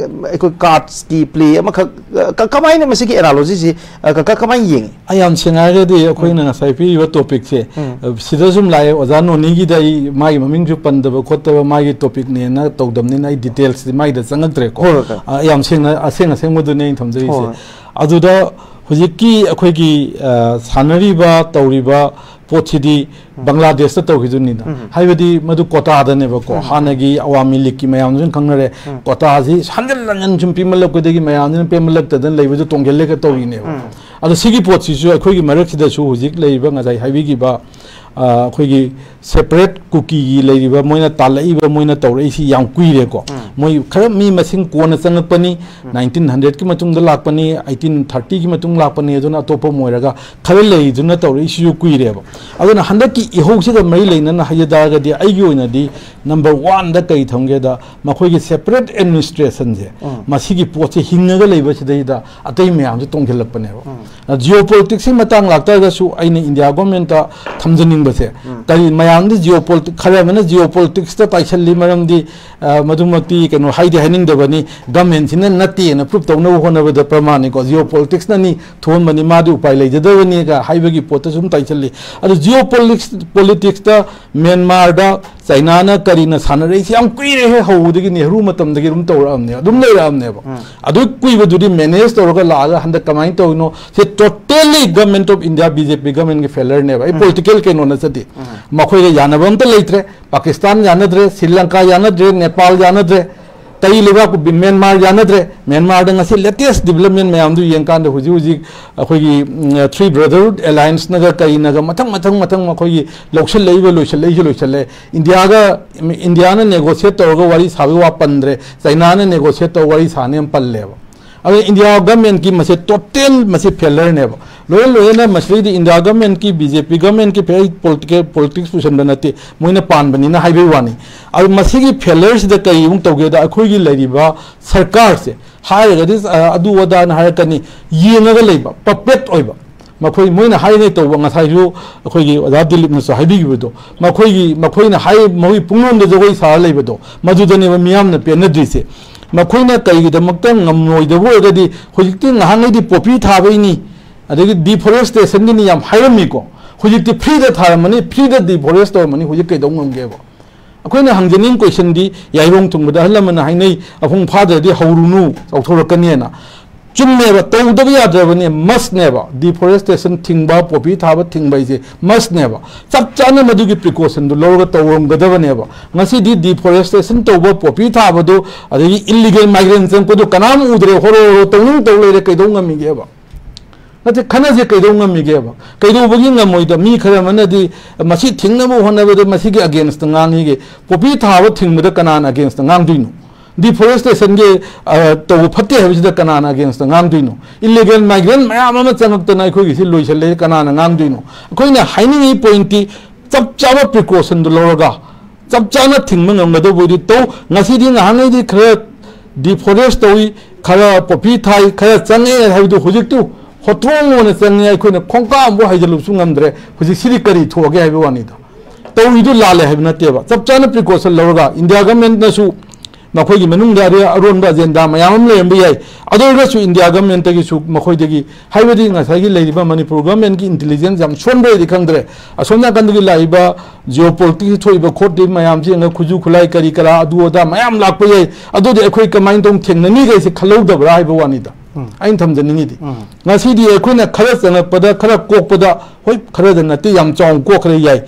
ꯑꯩꯈꯣꯏ ꯀꯥꯔꯠꯁꯀꯤ ꯄ꯭ꯂꯦ ꯑꯃꯈꯛ, ꯑ, ꯀ-, ꯀꯃꯥꯏꯅ ꯃꯁꯤꯒꯤ ꯑꯦꯅꯥꯂꯣꯖꯤꯁꯤ, ꯑ, ꯀ-, ꯀ-, ꯀꯃꯥꯏꯅ ꯌꯦꯡꯉꯤ? ꯑꯩ ꯌꯥꯝ ꯁꯦꯡꯅ ꯍꯥꯏꯔꯒꯗꯤ ꯑꯩꯈꯣꯏꯅ ꯎꯝ꯫ ꯉꯁꯥꯏ ꯄꯤꯔꯤꯕ ꯇꯣꯄꯤꯛꯁꯦ, ꯎꯝ꯫ ꯑ, ꯁꯤꯗ ꯁꯨꯝ ꯂꯥꯛꯑꯦ, ꯑꯣꯖꯥ ꯅꯣꯅꯤꯒꯤꯗ ꯑꯩ ꯃꯥꯒꯤ ꯃꯃꯤꯡꯁꯨ ꯄꯟꯗꯕ ꯈꯣꯠꯇꯕ, ꯃꯥꯒꯤ ꯇꯣꯄꯤꯛꯅꯦꯅ ꯇꯧꯗꯕꯅꯤꯅ ꯑꯩ ꯗꯤꯇꯦꯜꯁꯇꯤ ꯃꯥꯒꯤꯗ ꯆꯪꯉꯛꯇ꯭ꯔꯦꯀꯣ꯫ ꯍꯣꯏ, ꯍꯣꯏ, ꯍꯣꯏ꯫ ꯑ, ꯌꯥꯝ ꯁꯦꯡꯅ ꯑꯁꯦꯡ ꯑꯁꯦꯡꯕꯗꯨꯅꯦ ꯑꯩꯅ ꯊꯝꯖꯔꯤꯁꯦ꯫ ꯍꯣꯏ, ꯍꯣꯏ꯫ ꯑꯗꯨꯗ ꯍꯧꯖꯤꯛꯀꯤ ꯑꯩꯈꯣꯏꯒꯤ, ꯑ, ꯁꯥꯟꯅꯔꯤꯕ, ꯇꯧꯔꯤꯕ ꯄꯣꯠꯁꯤꯗꯤ ꯎꯝ꯫ ꯕꯪꯒ꯭ꯂꯥꯗꯦꯁꯇ ꯇꯧꯈꯤꯗꯨꯅꯤꯅ꯫ ꯎꯝ꯫ ꯍꯥꯏꯕꯗꯤ ꯃꯗꯨ ꯀꯣꯇꯥꯗꯅꯦꯕꯀꯣ꯫ ꯎꯝ꯫ ꯍꯥꯟꯅꯒꯤ ꯑꯋꯥꯃꯤ ꯂꯤꯒꯀꯤ ꯃꯌꯥꯝꯁꯨ ꯈꯪꯅꯔꯦ꯫ ꯎꯝ꯫ ꯀꯣꯇꯥꯁꯤ ꯍꯟꯖꯤꯟ ꯍꯟꯖꯤꯟ ꯁꯨꯝ ꯄꯤꯃꯜꯂꯛꯄꯗꯒꯤ ꯃꯌꯥꯝꯁꯤꯅ ꯄꯦꯟꯃꯜꯂꯛꯇꯗꯅ ꯂꯩꯕꯗꯨ ꯇꯣꯡꯁꯤꯜꯂꯒ ꯇꯧꯔꯤꯅꯦꯕ꯫ ꯎꯝ꯫ ꯑꯗꯣ ꯁꯤꯒꯤ ꯄꯣꯠꯁꯤꯁꯨ ꯑꯩꯈꯣꯏꯒꯤ ꯃꯔꯛꯁꯤꯗꯁꯨ ꯍꯧꯖꯤꯛ ꯂꯩꯔꯤꯕ ꯉꯁꯥꯏ ꯍꯥꯏꯕꯤꯈꯤꯕ, ꯑ, ꯑꯩꯈꯣꯏꯒꯤ ꯁꯦꯄꯔꯦꯠ ꯀꯨꯀꯤꯒꯤ ꯂꯩꯔꯤꯕ ꯃꯣꯏꯅ ꯇꯥꯜꯂꯛꯏꯕ, ꯃꯣꯏꯅ ꯇꯧꯔꯛꯏꯁꯤ ꯌꯥꯝ ꯀꯨꯏꯔꯦꯀꯣ꯫ ꯎꯝ꯫ ꯃꯣꯏ ꯈꯔ ꯃꯤ ꯃꯁꯤꯡ ꯀꯣꯟꯅ ꯆꯪꯉꯛꯄꯅꯤ, ꯅꯥꯏꯟꯇꯤꯟ ꯍꯟꯗ꯭ꯔꯦꯗꯀꯤ ꯃꯇꯨꯡꯗ ꯂꯥꯛꯄꯅꯤ, ꯑꯩꯇꯤꯟ ꯊꯥꯔꯇꯤꯒꯤ ꯃꯇꯨꯡ ꯂꯥꯛꯄꯅꯤ, ꯑꯗꯨꯅ ꯑꯇꯣꯞꯄ ꯑꯃ ꯑꯣꯏꯔꯒ ꯈꯔ ꯂꯩꯔꯤꯗꯨꯅ ꯇꯧꯔꯛꯏꯁꯤꯁꯨ ꯀꯨꯏꯔꯦꯕ꯫ ꯑꯗꯨꯅ ꯍꯟꯗꯛꯀꯤ ꯏꯍꯧꯁꯤꯒ ꯃꯔꯤ ꯂꯩꯅꯅ ꯍꯥꯏꯖ ꯇꯥꯔꯒꯗꯤ, ꯑꯩꯒꯤ ꯑꯣꯏꯅꯗꯤ ꯅꯝꯕꯔ ꯋꯥꯟꯗ ꯀꯔꯤ ꯊꯝꯒꯦꯗ, ꯃꯈꯣꯏꯒꯤ ꯁꯦꯄꯔꯦꯠ ꯑꯦꯗꯃꯤꯅꯤꯁꯇ꯭ꯔꯦꯁꯟꯁꯦ, ꯎꯝ꯫ ꯃꯁꯤꯒꯤ ꯄꯣꯠꯁꯦ ꯍꯤꯡꯉꯒ ꯂꯩꯕꯁꯤꯗꯩꯗ ꯑꯇꯩ ꯃꯌꯥꯝꯁꯦ ꯇꯣꯡꯁꯤꯜꯂꯛꯄꯅꯦꯕ꯫ ꯎꯝ꯫ ꯖꯤꯑꯣ ꯄꯣꯂꯤꯇꯤꯛꯁꯀꯤ ꯃꯇꯥꯡ ꯂꯥꯛꯇꯥꯔꯒꯁꯨ ꯑꯩꯅ ꯏꯟꯗꯤꯌꯥ ꯒꯣꯔꯃꯦꯟꯇ ꯊꯝꯖꯅꯤꯡꯕꯁꯦ, ꯎꯝ꯫ ꯀꯔꯤ ꯃꯌꯥꯝꯗꯤ ꯖꯤꯑꯣ ꯄꯣꯂꯤꯇꯤꯛ, ꯈꯔ ꯑꯃꯅ ꯖꯤꯑꯣ ꯄꯣꯂꯤꯇꯤꯛꯁꯇ ꯇꯥꯏꯁꯜꯂꯤ, ꯃꯔꯝꯗꯤ ꯑ, ꯃꯗꯨꯃꯛꯇꯤ ꯀꯩꯅꯣ ꯍꯥꯏꯗꯤ ꯍꯥꯏꯅꯤꯡꯗꯕꯅꯤ, ꯒꯃꯦꯟꯁꯤꯅ ꯅꯠꯇꯦꯅ ꯄ꯭ꯔꯨꯞ ꯇꯧꯅꯕ ꯍꯣꯠꯅꯕꯗ ꯄ꯭ꯔꯃꯥꯟꯅꯤꯀꯣ, ꯖꯤꯑꯣ ꯄꯣꯂꯤꯇꯤꯛꯁꯅꯅꯤ ꯊꯣꯛꯍꯟꯕꯅꯤ, ꯃꯥꯗꯤ ꯎꯄꯥꯏ ꯂꯩꯖꯗꯕꯅꯤꯒ ꯍꯥꯏꯕꯒꯤ ꯄꯣꯠꯇ ꯁꯨꯝ ꯇꯥꯏꯁꯜꯂꯤ꯫ ꯑꯗꯨ ꯖꯤꯑꯣ ꯄꯣꯂꯤꯇꯤꯛꯁ, ꯄꯣꯂꯤꯇꯤꯛꯁꯇ ꯃ꯭ꯌꯥꯟꯃꯥꯔꯗ ꯆꯩꯅꯥꯅ ꯀꯔꯤꯅ ꯁꯥꯟꯅꯔꯛꯏꯁꯤ ꯌꯥꯝ ꯀꯨꯏꯔꯦꯍꯦ, ꯍꯧꯕꯗꯒꯤ ꯅꯦꯍꯔꯨ ꯃꯇꯝꯗꯒꯤ ꯑꯗꯨꯝ ꯇꯧꯔꯛꯑꯕꯅꯦ, ꯑꯗꯨꯝ ꯂꯩꯔꯛꯑꯕꯅꯦꯕ꯫ ꯎꯝ꯫ ꯑꯗꯨ ꯀꯨꯏꯕꯗꯨꯗꯤ ꯃꯦꯅꯦꯖ ꯇꯧꯔꯒ ꯂꯥꯛꯑꯒ ꯍꯟꯗꯛ ꯀꯃꯥꯏꯅ ꯇꯧꯔꯤꯅꯣ? ꯁꯤ totally Government of India, B J P ꯒꯃꯦꯟꯒꯤ ꯐꯦꯂꯔꯅꯦꯕ꯫ ꯑꯩ ꯎꯝ꯫ ꯄꯣꯂꯤꯇꯤꯀꯦꯜ ꯀꯩꯅꯣ ꯅꯠꯆꯗꯦ꯫ ꯎꯝ꯫ ꯃꯈꯣꯏꯒ ꯌꯥꯅꯕ ꯑꯝꯇ ꯂꯩꯇ꯭ꯔꯦ꯫ ꯄꯥꯀꯤꯁꯇꯥꯟ ꯌꯥꯅꯗ꯭ꯔꯦ, ꯁ꯭ꯔꯤ ꯂꯪꯀꯥ ꯌꯥꯅꯗ꯭ꯔꯦ, ꯅꯦꯄꯥꯜ ꯌꯥꯅꯗ꯭ꯔꯦ, ꯀꯔꯤ ꯂꯩꯕꯥꯛꯄꯨ ꯕꯤ-, ꯃ꯭ꯌꯥꯟꯃꯥꯔ ꯌꯥꯅꯗ꯭ꯔꯦ꯫ ꯃ꯭ꯌꯥꯟꯃꯥꯔꯗ ꯉꯁꯤ latest development ꯃꯌꯥꯝꯗꯨ ꯌꯦꯡꯀꯥꯟꯗ ꯍꯧꯖꯤꯛ ꯍꯧꯖꯤꯛ ꯑꯩꯈꯣꯏꯒꯤ, ꯎꯝ, Three Brotherhood Allianceꯅꯒ ꯀꯔꯤꯅꯒ ꯃꯊꯪ ꯃꯊꯪ ꯃꯊꯪ ꯃꯈꯣꯏꯒꯤ ꯂꯧꯁꯤꯜꯂꯛꯏꯕ, ꯂꯣꯏꯁꯤꯜꯂꯛꯏꯁꯦ ꯂꯣꯏꯁꯤꯜꯂꯦ꯫ ꯏꯟꯗꯤꯌꯥꯒ, ꯏꯟꯗꯤꯌꯥꯅ negotiate ꯇꯧꯔꯒ ꯋꯥꯔꯤ ꯁꯥꯕꯒꯤ ꯋꯥ ꯄꯟꯗ꯭ꯔꯦ, ꯆꯩꯅꯥꯅ negotiate ꯇꯧꯔꯒ ꯋꯥꯔꯤ ꯁꯥꯅꯤ ꯌꯥꯝ ꯄꯜꯂꯦꯕ꯫ ꯑꯗꯨ ꯏꯟꯗꯤꯌꯥ ꯒꯃꯦꯟꯀꯤ ꯃꯁꯦ total ꯃꯁꯤ ꯐꯦꯂꯔꯅꯦꯕ꯫ ꯂꯣꯏꯅ ꯂꯣꯏꯅꯅ ꯃꯁꯤꯗꯩꯗꯤ ꯏꯟꯗꯤꯌꯥ ꯒꯃꯦꯟꯀꯤ, ꯕꯤ ꯖꯦ ꯄꯤ ꯒꯃꯦꯟꯀꯤ ꯐꯦ-, ꯑꯩ ꯄꯣꯂꯤꯇꯤꯀꯦꯜ, ꯄꯣꯂꯤꯇꯤꯛꯁ ꯄꯨꯁꯟꯕ ꯅꯠꯇꯦ, ꯃꯣꯏꯅ ꯄꯥꯟꯕꯅꯤꯅ ꯍꯥꯏꯕꯒꯤ ꯋꯥꯅꯤ꯫ ꯑꯗꯨ ꯃꯁꯤꯒꯤ ꯐꯦꯂꯔꯁꯤꯗ ꯀꯔꯤ ꯑꯃꯨꯛ ꯇꯧꯒꯦꯗ, ꯑꯩꯈꯣꯏꯒꯤ ꯂꯩꯔꯤꯕ ꯁꯔꯀꯥꯔꯁꯦ ꯍꯥꯏꯔꯒꯗꯤ, ꯑ, ꯑꯗꯨ ꯑꯗꯥꯅ ꯍꯥꯏꯔꯛꯀꯅꯤ, ꯌꯦꯡꯉꯒ ꯂꯩꯕ, puppet ꯑꯣꯏꯕ꯫ ꯃꯈꯣꯏ, ꯃꯣꯏꯅ ꯍꯥꯏꯔꯤꯉꯩ ꯇꯧꯕ, ꯉꯁꯥꯏꯁꯨ ꯑꯩꯈꯣꯏꯒꯤ ꯑꯣꯖꯥ ꯗꯤꯂꯤꯞꯅꯁꯨ ꯍꯥꯏꯕꯤꯈꯤꯕꯗꯣ, ꯃꯈꯣꯏꯒꯤ, ꯃꯈꯣꯏꯅ ꯍꯥꯏ, ꯃꯈꯣꯏ ꯄꯨꯡꯂꯣꯟꯗ ꯖꯒꯣꯏ ꯁꯥꯔ ꯂꯩꯕꯗꯣ, ꯃꯗꯨꯗꯅꯦꯕ ꯃꯤꯌꯥꯝꯅ ꯄꯦꯟꯅꯗ꯭ꯔꯤꯁꯦ꯫ ꯃꯈꯣꯏꯅ ꯀꯔꯤꯒꯤꯗꯃꯛꯇ ꯉꯝꯂꯣꯏꯗꯕ ꯑꯣꯏꯔꯒꯗꯤ, ꯍꯧꯖꯤꯛꯇꯤ ꯉꯍꯥꯟꯉꯩꯗꯤ ꯄꯣꯄꯤ ꯊꯥꯕꯩꯅꯤ, ꯑꯗꯒꯤ deforestationꯒꯤꯅꯤ ꯌꯥꯝ ꯍꯥꯏꯔꯝꯃꯤꯀꯣ, ꯍꯧꯖꯤꯛꯇꯤ freeꯗ ꯊꯥꯔꯝꯃꯅꯤ, freeꯗ deforest ꯇꯧꯔꯝꯃꯅꯤ, ꯍꯧꯖꯤꯛ ꯀꯩꯗꯧ ꯉꯝꯒꯦꯕ? ꯑꯩꯈꯣꯏꯅ ꯍꯪꯖꯅꯤꯡ questionꯗꯤ, ꯌꯥꯏꯔꯣꯡ ꯊꯨꯡꯕꯗ ꯑꯍꯜ ꯂꯃꯟꯅ ꯍꯥꯏꯅꯩ, "ꯃꯄꯨꯡ ꯐꯥꯗ꯭ꯔꯗꯤ ꯍꯧꯔꯨꯅꯨ, ꯆꯥꯎꯊꯣꯔꯛꯀꯅꯤꯅ"꯫ ꯆꯨꯝꯃꯦꯕ, ꯇꯧꯗꯕ ꯌꯥꯗ꯭ꯔꯕꯅꯦ, mustꯅꯦꯕ꯫ Deforestation ꯊꯤꯡꯕ, ꯄꯣꯄꯤ ꯊꯥꯕ ꯊꯤꯡꯕ ꯍꯥꯏꯁꯦ mustꯅꯦꯕ꯫ ꯆꯞ ꯆꯥꯅ ꯃꯗꯨꯒꯤ precautionꯗꯨ ꯂꯧꯔꯒ ꯇꯧꯔꯝꯒꯗꯕꯅꯦꯕ꯫ ꯉꯁꯤꯗꯤ deforestation ꯇꯧꯕ, ꯄꯣꯄꯤ ꯊꯥꯕꯗꯨ, ꯑꯗꯒꯤ illegal migrant ꯆꯪꯉꯛꯄꯗꯨ ꯀꯅꯥꯝ ꯎꯗ꯭ꯔꯦ, ꯍꯣꯔꯣ ꯍꯣꯔꯣ ꯇꯧꯅꯤꯡ ꯇꯧ ꯂꯩꯔꯦ, ꯀꯩꯗꯧ ꯉꯝꯃꯤꯒꯦꯕ? ꯅꯠꯇꯦ, ꯈꯟꯅꯁꯦ, ꯀꯩꯗꯧ ꯉꯝꯃꯤꯒꯦꯕ? ꯀꯩꯗꯧꯕꯒꯤ ꯉꯝꯃꯣꯏꯗ? ꯃꯤ ꯈꯔ ꯑꯃꯅꯗꯤ ꯃꯁꯤ ꯊꯤꯡꯅꯕ ꯍꯣꯠꯅꯕꯗ ꯃꯁꯤꯒꯤ againstꯇ ꯉꯥꯡꯉꯤꯒꯦ꯫ ꯄꯣꯄꯤ ꯊꯥꯕ ꯊꯤꯡꯕꯗ ꯀꯅꯥꯅ againstꯇ ꯉꯥꯡꯗꯣꯏꯅꯣ? Deforestationꯒꯤ ꯇꯧꯕ ꯐꯠꯇꯦ ꯍꯥꯏꯕꯁꯤꯗ ꯀꯅꯥꯅ againstꯇ ꯉꯥꯡꯗꯣꯏꯅꯣ? Illegal migrant ꯃꯌꯥꯝ ꯑꯃ ꯆꯪꯉꯛꯇꯅ ꯑꯩꯈꯣꯏꯒꯤꯁꯤ ꯂꯣꯏꯁꯤꯜꯂꯦ, ꯀꯅꯥꯅ ꯉꯥꯡꯗꯣꯏꯅꯣ? ꯑꯩꯈꯣꯏꯅ ꯍꯥꯏꯅꯤꯡꯉꯤ pointꯇꯤ ꯆꯞ ꯆꯥꯕ precautionꯗꯨ ꯂꯧꯔꯒ ꯆꯞ ꯆꯥꯅ ꯊꯤꯡꯕ ꯉꯝꯒꯗꯧꯕꯗꯤ ꯇꯧ꯫ ꯉꯁꯤꯗꯤ ꯉꯍꯥꯟꯉꯩꯗꯤ ꯈꯔ deforest ꯇꯧꯏ, ꯈꯔ poppy ꯊꯥꯏ, ꯈꯔ ꯆꯪꯉꯛꯑꯦ ꯍꯥꯏꯕꯗꯨ ꯍꯧꯖꯤꯛꯇꯨ ꯍꯣꯇ꯭ꯔꯣꯡ ꯑꯣꯏꯅ ꯆꯪꯉꯦ, ꯑꯩꯈꯣꯏꯅ ꯈꯣꯡꯀꯥꯞ ꯑꯃꯕꯨ ꯍꯩꯖꯤꯜꯂꯨꯕꯁꯨ ꯉꯝꯗ꯭ꯔꯦ꯫ ꯍꯧꯖꯤꯛ ꯁꯤꯗꯤ ꯀꯔꯤ ꯊꯣꯛꯑꯒꯦ ꯍꯥꯏꯕ ꯋꯥꯅꯤꯗ꯫ ꯇꯧꯔꯤꯗꯨ ꯂꯥꯜꯂꯦ ꯍꯥꯏꯕ ꯅꯠꯇꯦꯕ, ꯆꯞ ꯆꯥꯅ precaution ꯂꯧꯔꯒ India governmentꯅꯁꯨ ꯃꯈꯣꯏꯒꯤ ꯃꯅꯨꯡꯗ ꯑꯔꯦ-, ꯑꯔꯣꯟꯕ agenda ꯃꯌꯥꯝ ꯑꯃ ꯂꯩꯔꯝꯕ ꯌꯥꯏ꯫ ꯑꯗꯨ ꯑꯣꯏꯔꯒꯁꯨ India governmentꯇꯒꯤꯁꯨ ꯃꯈꯣꯏꯗꯒꯤ, ꯍꯥꯏꯕꯗꯤ ꯉꯁꯥꯏꯒꯤ ꯂꯩꯔꯤꯕ ꯃꯅꯤꯄꯨꯔ governmentꯀꯤ intelligence ꯌꯥꯝ ꯁꯣꯟꯕ꯭ꯔꯗꯤ ꯈꯪꯗ꯭ꯔꯦ, ꯑꯁꯣꯝ ꯅꯥꯀꯟꯗꯒꯤ ꯂꯥꯛꯏꯕ geopolitics ꯊꯣꯛꯏꯕ ꯈꯣꯠꯂꯤꯕ ꯃꯌꯥꯝꯁꯤ ꯌꯦꯡꯉꯒ ꯈꯨꯠꯁꯨ ꯈꯨꯠꯂꯥꯏ ꯀꯔꯤ ꯀꯔꯥ ꯑꯗꯨ ꯑꯗꯥ ꯃꯌꯥꯝ ꯂꯥꯛꯄ ꯌꯥꯏ꯫ ꯑꯗꯨꯗꯤ ꯑꯩꯈꯣꯏ ꯀꯃꯥꯏꯅ ꯇꯧꯅ ꯊꯦꯡꯅꯅꯤꯒꯩꯁꯦ ꯈꯜꯍꯧꯗꯕ꯭ꯔꯥ ꯍꯥꯏꯕ ꯋꯥꯅꯤꯗ꯫ ꯎꯝ꯫ ꯑꯩꯅ ꯊꯝꯖꯅꯤꯡꯉꯤꯗꯤ, ꯎꯝ꯫ ꯉꯁꯤꯗꯤ ꯑꯩꯈꯣꯏꯅ ꯈꯔ ꯆꯪꯉꯛꯄꯗ, ꯈꯔ ꯀꯣꯛꯄꯗ, ꯍꯣꯏ, ꯈꯔꯗ ꯅꯠꯇꯦ, ꯌꯥꯝ ꯆꯥꯎꯅ ꯀꯣꯛꯈ꯭ꯔꯦ, ꯌꯥꯏ꯫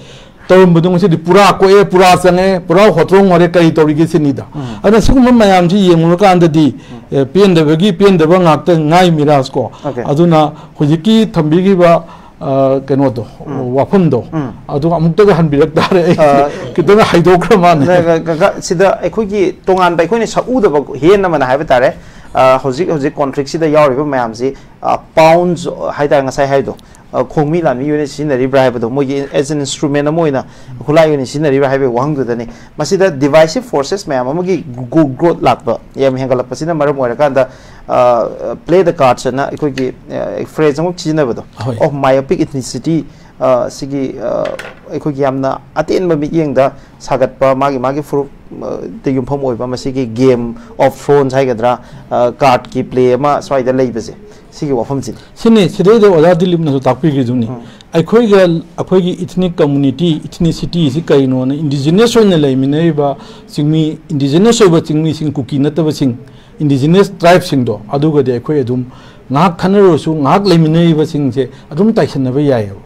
ꯇꯧꯔꯝꯕꯗꯣ ꯉꯁꯤꯗꯤ ꯄꯨꯔꯥ ꯀꯣꯛꯑꯦ, ꯄꯨꯔꯥ ꯆꯪꯉꯦ, ꯄꯨꯔꯥ ꯍꯣꯇ꯭ꯔꯣꯡ ꯍꯣꯔꯦ, ꯀꯔꯤ ꯇꯧꯔꯤꯒꯦ ꯁꯤꯅꯤꯗ꯫ ꯎꯝ꯫ ꯑꯗꯨꯅ ꯁꯤꯒꯨꯝꯕ ꯃꯌꯥꯝꯁꯤ ꯌꯦꯡꯉꯨꯔꯀꯥꯟꯗꯗꯤ, ꯎꯝ꯫ ꯑꯦ, ꯄꯦꯟꯗꯕꯒꯤ ꯄꯦꯟꯗꯕ ꯉꯥꯛꯇ ꯉꯥꯏ ꯃꯤꯔꯥꯖ ꯀꯣ꯫ Okay꯫ ꯑꯗꯨꯅ ꯍꯧꯖꯤꯛꯀꯤ ꯊꯝꯕꯤꯈꯤꯕ, ꯑ, ꯀꯩꯅꯣꯗꯣ, ꯎꯝ꯫ ꯋꯥꯐꯝꯗꯣ, ꯎꯝ꯫ ꯑꯗꯨ ꯑꯃꯨꯛꯇꯒ ꯍꯟꯕꯤꯔꯛ ꯇꯥꯔꯦ꯫ ꯑꯩ ꯑ, ꯈꯤꯇꯪ ꯍꯥꯏꯗꯣꯛꯈ꯭ꯔ ꯃꯥꯜꯂꯦ꯫ ꯅ-, ꯒ-, ꯒ-, ꯒ-, ꯁꯤꯗ ꯑꯩꯈꯣꯏꯒꯤ ꯇꯣꯉꯥꯟꯕ ꯑꯩꯈꯣꯏꯅ ꯁꯛꯎꯗꯕ ꯍꯦꯟ ꯑꯃꯅ ꯍꯥꯏꯕ ꯇꯥꯔꯦ꯫ ꯑ, ꯍꯧꯖꯤꯛ, ꯍꯧꯖꯤꯛ conflictꯁꯤꯗ ꯌꯥꯎꯔꯤꯕ ꯃꯌꯥꯝꯁꯤ, ꯑ, pawns ꯍꯥꯏꯇꯥꯔꯦ, ꯉꯁꯥꯏ ꯍꯥꯏꯗꯣ, ꯑ, ꯈꯣꯡꯃꯤ ꯂꯥꯟꯃꯤ ꯑꯣꯏꯅ ꯁꯤꯖꯤꯟꯅꯔꯤꯕ꯭ꯔꯥ ꯍꯥꯏꯕꯗꯣ, ꯃꯣꯏꯒꯤ as an instrument ꯑꯃ ꯑꯣꯏꯅ, ꯈꯨꯠꯂꯥꯏ ꯑꯣꯏꯅ ꯁꯤꯖꯤꯟꯅꯔꯤꯕ꯭ꯔꯥ ꯍꯥꯏꯕꯒꯤ ꯋꯥꯍꯪꯗꯨꯗꯅꯤ꯫ ꯃꯁꯤꯗ divisive forces ꯃꯌꯥꯝ ꯑꯃꯒꯤ ꯒ꯭ꯔꯣ-, growth ꯂꯥꯛꯄ, ꯌꯥꯝ ꯍꯦꯟꯒꯠꯂꯛꯄꯁꯤꯅ ꯃꯔꯝ ꯑꯣꯏꯔꯀꯥꯟꯗ, ꯑ, play the cards ꯑꯅ ꯑꯩꯈꯣꯏꯒꯤ, ꯑ, phrase ꯑꯃ ꯁꯤꯖꯤꯟꯅꯕꯗꯣ, ꯍꯣꯏ꯫ Of myopic ethnicity, ꯑ, ꯁꯤꯒꯤ, ꯑ, ꯑꯩꯈꯣꯏꯒꯤ ꯌꯥꯝꯅ ꯑꯇꯦꯟꯕ ꯃꯤꯠꯌꯦꯡꯗ ꯁꯥꯒꯠꯄ, ꯃꯥꯒꯤ, ꯃꯥꯒꯤ ꯐꯨꯔꯨꯞ, ꯑ, ꯗ ꯌꯨꯝꯐꯝ ꯑꯣꯏꯕ ꯃꯁꯤꯒꯤ game of thrones ꯍꯥꯏꯒꯗ꯭ꯔꯥ, ꯑ, cardꯀꯤ play ꯑꯃ ꯁ꯭ꯋꯥꯏꯗ ꯂꯩꯕꯁꯦ, ꯁꯤꯒꯤ ꯋꯥꯐꯝꯁꯤꯅꯤ꯫ ꯁꯤꯅꯤ, ꯁꯤꯗꯩꯗ ꯑꯣꯖꯥ ꯗꯤꯂꯤꯞꯅꯁꯨ ꯇꯥꯛꯄꯤꯈꯤꯗꯨꯅꯤ꯫ ꯎꯝ꯫ ꯑꯩꯈꯣꯏꯒ, ꯑꯩꯈꯣꯏꯒꯤ ethnic community, ethnicity ꯁꯤ ꯀꯔꯤꯅꯣꯅ, indigenous ꯑꯣꯏꯅ ꯂꯩꯃꯤꯟꯅꯔꯤꯕ ꯆꯤꯡꯃꯤ, indigenous ꯑꯣꯏꯕ ꯆꯤꯡꯃꯤꯁꯤꯡ, ꯀꯨꯀꯤ ꯅꯠꯇꯕꯁꯤꯡ, indigenous tribeꯁꯤꯡꯗꯣ, ꯑꯗꯨꯒꯗꯤ ꯑꯩꯈꯣꯏ ꯑꯗꯨꯝ ꯉꯥꯏꯍꯥꯛ ꯈꯟꯅꯔꯨꯔꯁꯨ, ꯉꯥꯏꯍꯥꯛ ꯂꯩꯃꯤꯟꯅꯔꯤꯕꯁꯤꯡꯁꯦ ꯑꯗꯨꯝ ꯇꯥꯏꯁꯟꯅꯕ ꯌꯥꯏꯑꯕ꯫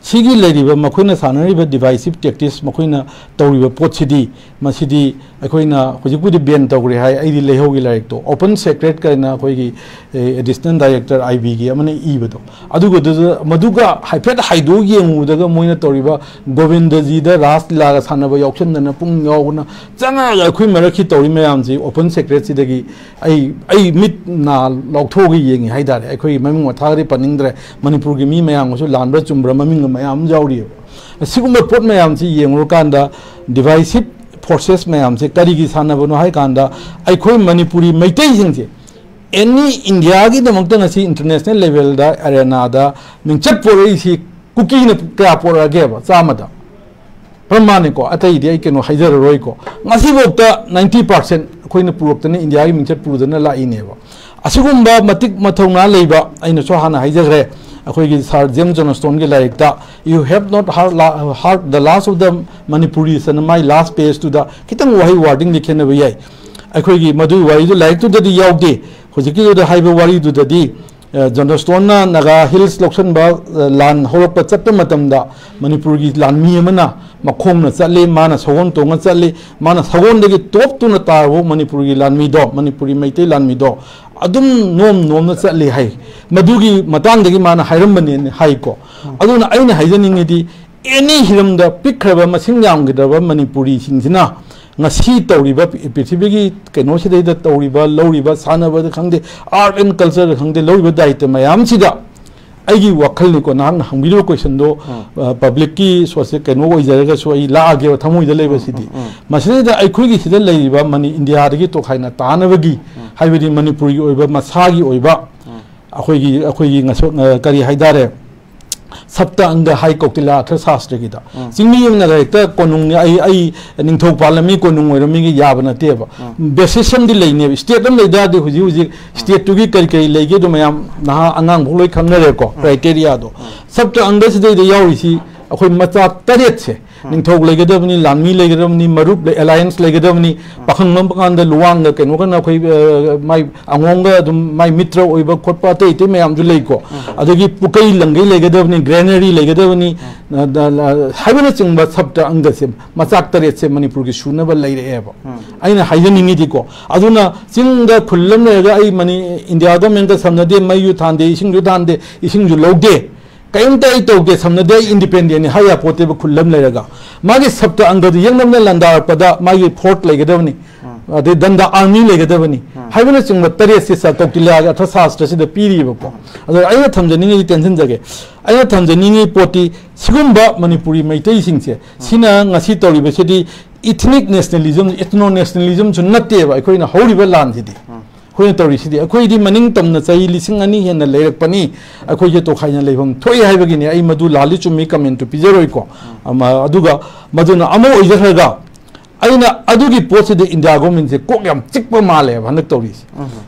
ꯁꯤꯒꯤ ꯂꯩꯔꯤꯕ ꯃꯈꯣꯏꯅ ꯁꯥꯟꯅꯔꯤꯕ divisive tactics, ꯃꯈꯣꯏꯅ ꯇꯧꯔꯤꯕ ꯄꯣꯠꯁꯤꯗꯤ, ꯃꯁꯤꯗꯤ ꯑꯩꯈꯣꯏꯅ ꯍꯧꯖꯤꯛꯄꯨꯗꯤ ban ꯇꯧꯈ꯭ꯔꯦ ꯍꯥꯏ, ꯑꯩꯗꯤ ꯂꯩꯍꯧꯒꯦ ꯂꯥꯏꯔꯤꯛꯇꯣ, Open Secret ꯀꯥꯏꯅ ꯑꯩꯈꯣꯏꯒꯤ, ꯑꯦ, additional director I B ꯒꯤ ꯑꯃꯅ ꯏꯕꯗꯣ, ꯑꯗꯨꯒꯗꯨꯗ, ꯃꯗꯨꯒ ꯍꯥꯏꯐꯦꯠ ꯍꯥꯏꯗꯣꯛ ꯌꯦꯡꯉꯨꯗꯒ ꯃꯣꯏꯅ ꯇꯧꯔꯤꯕ ꯒꯣꯕꯤꯟꯗꯖꯤꯗ ꯔꯥꯁ ꯂꯤꯂꯥꯒ ꯁꯥꯟꯅꯕ ꯌꯥꯎꯁꯟꯗꯅ ꯄꯨꯡ ꯌꯥꯎꯕꯅ ꯆꯪꯉꯛꯑꯒ ꯑꯩꯈꯣꯏ ꯃꯔꯛꯀꯤ ꯇꯧꯔꯤ ꯃꯌꯥꯝꯁꯤ Open Secret ꯁꯤꯗꯒꯤ ꯑꯩ, ꯑꯩ ꯃꯤꯠ ꯅꯥ ꯂꯥꯎꯊꯣꯛꯑꯒ ꯌꯦꯡꯉꯤ ꯍꯥꯏꯇꯥꯔꯦ꯫ ꯑꯩꯈꯣꯏꯒꯤ ꯃꯃꯤꯡ ꯃꯊꯥꯒꯗꯤ ꯄꯟꯅꯤꯡꯗ꯭ꯔꯦ, ꯃꯅꯤꯄꯨꯔꯒꯤ ꯃꯤ ꯃꯌꯥꯝꯒꯁꯨ ꯂꯥꯟꯕ꯭ꯔꯥ ꯆꯨꯝꯕ꯭ꯔꯥ ꯃꯃꯤꯡꯒ ꯃꯌꯥꯝ ꯑꯃ ꯌꯥꯎꯔꯤꯑꯕ꯫ ꯑꯁꯤꯒꯨꯝꯕ ꯄꯣꯠ ꯃꯌꯥꯝꯁꯤ ꯌꯦꯡꯉꯨꯔꯀꯥꯟꯗ divisive forces ꯃꯌꯥꯝꯁꯦ ꯀꯔꯤꯒꯤ ꯁꯥꯟꯅꯕꯅꯣ ꯍꯥꯏ ꯀꯥꯟꯗ, ꯑꯩꯈꯣꯏ ꯃꯅꯤꯄꯨꯔꯤ ꯃꯩꯇꯩꯁꯤꯡꯁꯦ ꯑꯦꯅꯤ ꯏꯟꯗꯤꯌꯥꯒꯤꯗꯃꯛꯇ ꯉꯁꯤ international level ꯗ, arena ꯗ ꯃꯤꯡꯆꯠ ꯄꯣꯔꯛꯏꯁꯤ ꯀꯨꯀꯤꯅ ꯀꯌꯥ ꯄꯣꯔꯛꯑꯒꯦꯕ? ꯆꯥꯝꯃꯗ ꯄ꯭ꯔꯃꯥꯅꯤꯀꯣ, ꯑꯇꯩꯗꯤ ꯑꯩ ꯀꯩꯅꯣ ꯍꯥꯏꯖꯔꯔꯣꯏꯀꯣ꯫ ꯉꯁꯤꯐꯥꯎꯗ ninety percent ꯑꯩꯈꯣꯏꯅ ꯄꯨꯔꯛꯇꯅ, ꯏꯟꯗꯤꯌꯥꯒꯤ ꯃꯤꯡꯆꯠ ꯄꯨꯔꯗꯅ ꯂꯥꯛꯏꯅꯦꯕ꯫ ꯑꯁꯤꯒꯨꯝꯕ ꯃꯇꯤꯛ ꯃꯊꯧꯅꯥ ꯂꯩꯕ, ꯑꯩꯅꯁꯨ ꯍꯥꯟꯅ ꯍꯥꯏꯖꯈ꯭ꯔꯦ, ꯑꯩꯈꯣꯏꯒꯤ Sir James Johnstoneꯒꯤ ꯂꯥꯏꯔꯤꯛꯇ, "You have not heard, heard the last of the Manipuris" ꯑꯅ ꯃꯥꯏ last page ꯇꯨꯗ ꯈꯤꯇꯪ ꯋꯥꯍꯩ wording ꯗꯤ ꯈꯦꯠꯅꯕ ꯌꯥꯏ꯫ ꯑꯩꯈꯣꯏꯒꯤ ꯃꯗꯨꯒꯤ ꯋꯥꯔꯤꯗꯨ ꯂꯥꯏꯔꯤꯛꯇꯨꯗꯗꯤ ꯌꯥꯎꯗꯦ꯫ ꯍꯧꯖꯤꯛꯀꯤꯗꯨꯗ ꯍꯥꯏꯕ ꯋꯥꯔꯤꯗꯨꯗꯗꯤ, ꯑ, Johnstoneꯅ ꯅꯥꯒꯥ Hills ꯂꯧꯁꯤꯟꯕ, ꯑ, ꯂꯥꯟ ꯍꯧꯔꯛꯄ ꯆꯠꯄ ꯃꯇꯝꯗ ꯃꯅꯤꯄꯨꯔꯒꯤ ꯂꯥꯟꯃꯤ ꯑꯃꯅ ꯃꯈꯣꯡꯅ ꯆꯠꯂꯤ, ꯃꯥꯅ ꯁꯒꯣꯜ ꯇꯣꯡꯉ ꯆꯠꯂꯤ, ꯃꯥꯅ ꯁꯒꯣꯜꯗꯒꯤ ꯇꯣꯞ ꯇꯨꯅ ꯇꯥꯔꯕ ꯃꯅꯤꯄꯨꯔꯒꯤ ꯂꯥꯟꯃꯤꯗꯣ, ꯃꯅꯤꯄꯨꯔꯤ ꯃꯩꯇꯩ ꯂꯥꯟꯃꯤꯗꯣ ꯑꯗꯨꯝ ꯅꯣꯝ ꯅꯣꯝꯅ ꯆꯠꯂꯤ ꯍꯥꯏ꯫ ꯃꯗꯨꯒꯤ ꯃꯇꯥꯡꯗꯒꯤ ꯃꯥꯅ ꯍꯥꯏꯔꯝꯕꯅꯦꯅ ꯍꯥꯏꯀꯣ꯫ ꯑꯗꯨꯅ ꯑꯩꯅ ꯍꯥꯏꯖꯅꯤꯡꯉꯤꯗꯤ, ꯑꯦꯅꯤ ꯍꯤꯔꯝꯗ ꯄꯤꯛꯈ꯭ꯔꯕ, ꯃꯁꯤꯡ ꯌꯥꯝꯈꯤꯗ꯭ꯔꯕ ꯃꯅꯤꯄꯨꯔꯤꯁꯤꯡꯁꯤꯅ ꯉꯁꯤ ꯇꯧꯔꯤꯕ ꯄ꯭ꯔꯤ-, ꯄ꯭ꯔꯤꯊꯤꯕꯤꯒꯤ ꯀꯩꯅꯣꯁꯤꯗꯩꯗ ꯇꯧꯔꯤꯕ, ꯂꯧꯔꯤꯕ, ꯁꯥꯟꯅꯕꯗ ꯈꯪꯗꯦ, art and culture ꯗ ꯈꯪꯗꯦ, ꯂꯧꯔꯤꯕ ꯗꯥꯌꯤꯠꯇ ꯃꯌꯥꯝꯁꯤꯗ, ꯑꯩꯒꯤ ꯋꯥꯈꯜꯅꯤꯀꯣ, ꯅꯍꯥꯛꯅ ꯍꯪꯕꯤꯔꯤꯕ question ꯗꯣ, ꯎꯝ꯫ ꯑ, public ꯀꯤ ꯁꯣꯁꯦ-, ꯀꯩꯅꯣ ꯑꯣꯏꯖꯔꯒꯁꯨ, ꯑꯩ ꯂꯥꯛꯑꯒꯦꯕ, ꯊꯃꯣꯏꯗ ꯂꯩꯕꯁꯤꯗꯤ꯫ ꯎꯝ, ꯎꯝ, ꯎꯝ꯫ ꯃꯁꯤꯗꯩꯗ ꯑꯩꯈꯣꯏꯒꯤ ꯁꯤꯗ ꯂꯩꯔꯤꯕ ꯃꯅꯤ-, ꯏꯟꯗꯤꯌꯥꯗꯒꯤ ꯇꯣꯈꯥꯏꯅ ꯇꯥꯅꯕꯒꯤ, ꯎꯝ꯫ ꯍꯥꯏꯕꯗꯤ ꯃꯅꯤꯄꯨꯔꯒꯤ ꯑꯣꯏꯕ, ꯃꯁꯥꯒꯤ ꯑꯣꯏꯕ, ꯎꯝ꯫ ꯑꯩꯈꯣꯏꯒꯤ, ꯑꯩꯈꯣꯏꯒꯤ ꯉꯁꯣ-, ꯑ, ꯀꯔꯤ ꯍꯥꯏꯇꯥꯔꯦ, ꯁꯞꯇ ꯑꯪꯒ ꯍꯥꯏ ꯀꯧꯇꯤꯂꯥ ꯑꯊ꯭ꯔ ꯁꯥꯁꯇ꯭ꯔꯒꯤꯗ꯫ ꯎꯝ꯫ ꯆꯤꯡꯃꯤ ꯑꯃꯅ ꯍꯦꯛꯇ ꯀꯣꯅꯨꯡꯅꯤ, ꯑꯩ, ꯑꯩ ꯅꯤꯡꯊꯧ ꯄꯥꯜꯂꯝꯃꯤ, ꯀꯣꯅꯨꯡ ꯑꯣꯏꯔꯝꯃꯤꯒꯤ ꯌꯥꯕ ꯅꯠꯇꯦꯕ꯫ ꯎꯝ꯫ Basis ꯑꯃꯗꯤ ꯂꯩꯅꯦꯕ꯫ State ꯑꯃ ꯂꯩ ꯇꯥꯔꯗꯤ ꯍꯧꯖꯤꯛ ꯍꯧꯖꯤꯛ ꯎꯝ꯫ State ꯇꯨꯒꯤ ꯀꯔꯤ ꯀꯔꯤ ꯂꯩꯒꯦꯗꯣ ꯃꯌꯥꯝ ꯅꯍꯥ ꯑꯉꯥꯡ ꯐꯥꯎ ꯂꯣꯏ ꯈꯪꯅꯔꯦꯀꯣ, ꯎꯝ꯫ Criteria ꯗꯣ꯫ ꯎꯝ꯫ ꯁꯞꯇ ꯑꯪꯒꯁꯤꯗꯩꯗ ꯌꯥꯎꯔꯤꯁꯤ ꯑꯩꯈꯣꯏ ꯃꯆꯥ ꯇꯔꯦꯠꯁꯦ꯫ ꯅꯤꯡꯊꯧ ꯂꯩꯒꯗꯕꯅꯤ, ꯂꯥꯟꯃꯤ ꯂꯩꯒꯗꯕꯅꯤ, ꯃꯔꯨꯞ ꯂꯩ, alliance ꯂꯩꯒꯗꯕꯅꯤ꯫ ꯄꯥꯈꯪ ꯂꯝꯕ ꯀꯥꯟꯗ ꯂꯨꯋꯥꯡꯒ ꯀꯩꯅꯣꯒꯅ ꯑꯩꯈꯣꯏ, ꯑ, ꯃꯥꯏ ꯑꯉꯣꯝꯒ ꯑꯗꯨꯝ ꯃꯥꯏ ꯃꯤꯇ꯭ꯔ ꯑꯣꯏꯕ ꯈꯣꯠꯄ ꯑꯇꯩ ꯑꯇꯩ ꯃꯌꯥꯝꯁꯨ ꯂꯩꯀꯣ꯫ ꯑꯗꯒꯤ ꯄꯨꯀꯩ ꯂꯪꯒꯩ ꯂꯩꯒꯗꯕꯅꯤ, granary ꯂꯩꯒꯗꯕꯅꯤ, ꯑ, ꯗ-, ꯂ-, ꯍꯥꯏꯕꯅꯆꯤꯡꯕ ꯁꯞꯇ ꯑꯪꯒꯁꯦ, ꯃꯆꯥꯛ ꯇꯔꯦꯠꯁꯦ ꯃꯅꯤꯄꯨꯔꯒꯤ ꯁꯨꯅꯕ ꯂꯩꯔꯛꯑꯦꯕ꯫ ꯑꯩꯅ ꯍꯥꯏꯖꯅꯤꯡꯉꯤꯗꯤꯀꯣ, ꯑꯗꯨꯅ ꯆꯤꯡꯗ ꯈꯨꯜ ꯑꯃ ꯂꯩꯔꯒ ꯑꯩ ꯃꯅꯤ-, ꯏꯟꯗꯤꯌꯥ ꯒꯣꯔꯃꯦꯟꯒ ꯁꯝꯅꯗꯦ, ꯃꯩꯁꯨ ꯊꯥꯟꯗꯦ, ꯏꯁꯤꯡꯁꯨ ꯊꯥꯟꯗꯦ, ꯏꯁꯤꯡꯁꯨ ꯂꯧꯗꯦ, ꯀꯔꯤꯝꯇ ꯑꯩ ꯇꯧꯗꯦ, ꯁꯝꯅꯗꯦ, ꯑꯩ independent ꯅꯤ ꯍꯥꯏ ꯌꯥꯄꯣꯠꯇꯦꯕ꯫ ꯈꯨꯜ ꯑꯃ ꯂꯩꯔꯒ ꯃꯥꯒꯤ ꯁꯞꯇ ꯑꯪꯒꯗꯨ ꯌꯦꯛꯅꯕꯅ ꯂꯥꯟꯗꯥꯔꯛꯄꯗ ꯃꯥꯒꯤ fort ꯂꯩꯒꯗꯕꯅꯤ, ꯑꯗꯩ ꯗꯟꯗ army ꯂꯩꯒꯗꯕꯅꯤ ꯍꯥꯏꯕꯅꯆꯤꯡꯕ ꯇꯔꯦꯠꯁꯤ ꯁ-, ꯀꯧꯇꯤꯜꯌꯥꯒꯤ ꯑꯔꯊꯁꯥꯁꯇ꯭ꯔꯁꯤꯗ ꯄꯤꯔꯤꯕꯀꯣ꯫ ꯑꯗꯣ ꯑꯩꯅ ꯊꯝꯖꯅꯤꯡꯉꯤꯗꯤ, ꯇꯦꯟꯁꯤꯟꯖꯒꯦ, ꯑꯩꯅ ꯊꯝꯖꯅꯤꯡꯉꯤ ꯄꯣꯠꯇꯤ ꯁꯤꯒꯨꯝꯕ ꯃꯅꯤꯄꯨꯔꯤ ꯃꯩꯇꯩꯁꯤꯡꯁꯦ, ꯁꯤꯅ ꯉꯁꯤ ꯇꯧꯔꯤꯕꯁꯤꯗꯤ ethnic nationalism, ethno nationalism ꯁꯨ ꯅꯠꯇꯦꯕ ꯑꯩꯈꯣꯏꯅ ꯍꯧꯔꯤꯕ ꯂꯥꯟꯁꯤꯗꯤ꯫ ꯑꯩꯈꯣꯏꯅ ꯇꯧꯔꯤꯁꯤꯗꯤ, ꯑꯩꯈꯣꯏꯗꯤ ꯃꯅꯤꯡ ꯇꯝꯅ ꯆꯍꯤ ꯂꯤꯁꯤꯡ ꯑꯅꯤ ꯍꯦꯟꯅ ꯂꯩꯔꯛꯄꯅꯤ, ꯑꯩꯈꯣꯏꯁꯦ ꯇꯣꯈꯥꯏꯅ ꯂꯩꯐꯝ ꯊꯣꯛꯏ ꯍꯥꯏꯕꯒꯤꯅꯤ꯫ ꯑꯩ ꯃꯗꯨ ꯂꯥꯜꯂꯤ ꯆꯨꯝꯃꯤ comment ꯇꯨ ꯄꯤꯖꯔꯣꯏꯀꯣ꯫ ꯑꯃ, ꯑꯗꯨꯒ ꯃꯗꯨꯅ ꯑꯃ ꯑꯣꯏꯖꯈ꯭ꯔꯒ, ꯑꯩꯅ ꯑꯗꯨꯒꯤ ꯄꯣꯠꯁꯤꯗ ꯏꯟꯗꯤꯌꯥ ꯒꯣꯔꯃꯦꯟꯁꯦ ꯀꯣꯛ ꯌꯥꯝ ꯆꯤꯛꯄ ꯃꯥꯜꯂꯦꯕ ꯍꯟꯗꯛ ꯇꯧꯔꯤꯁꯦ꯫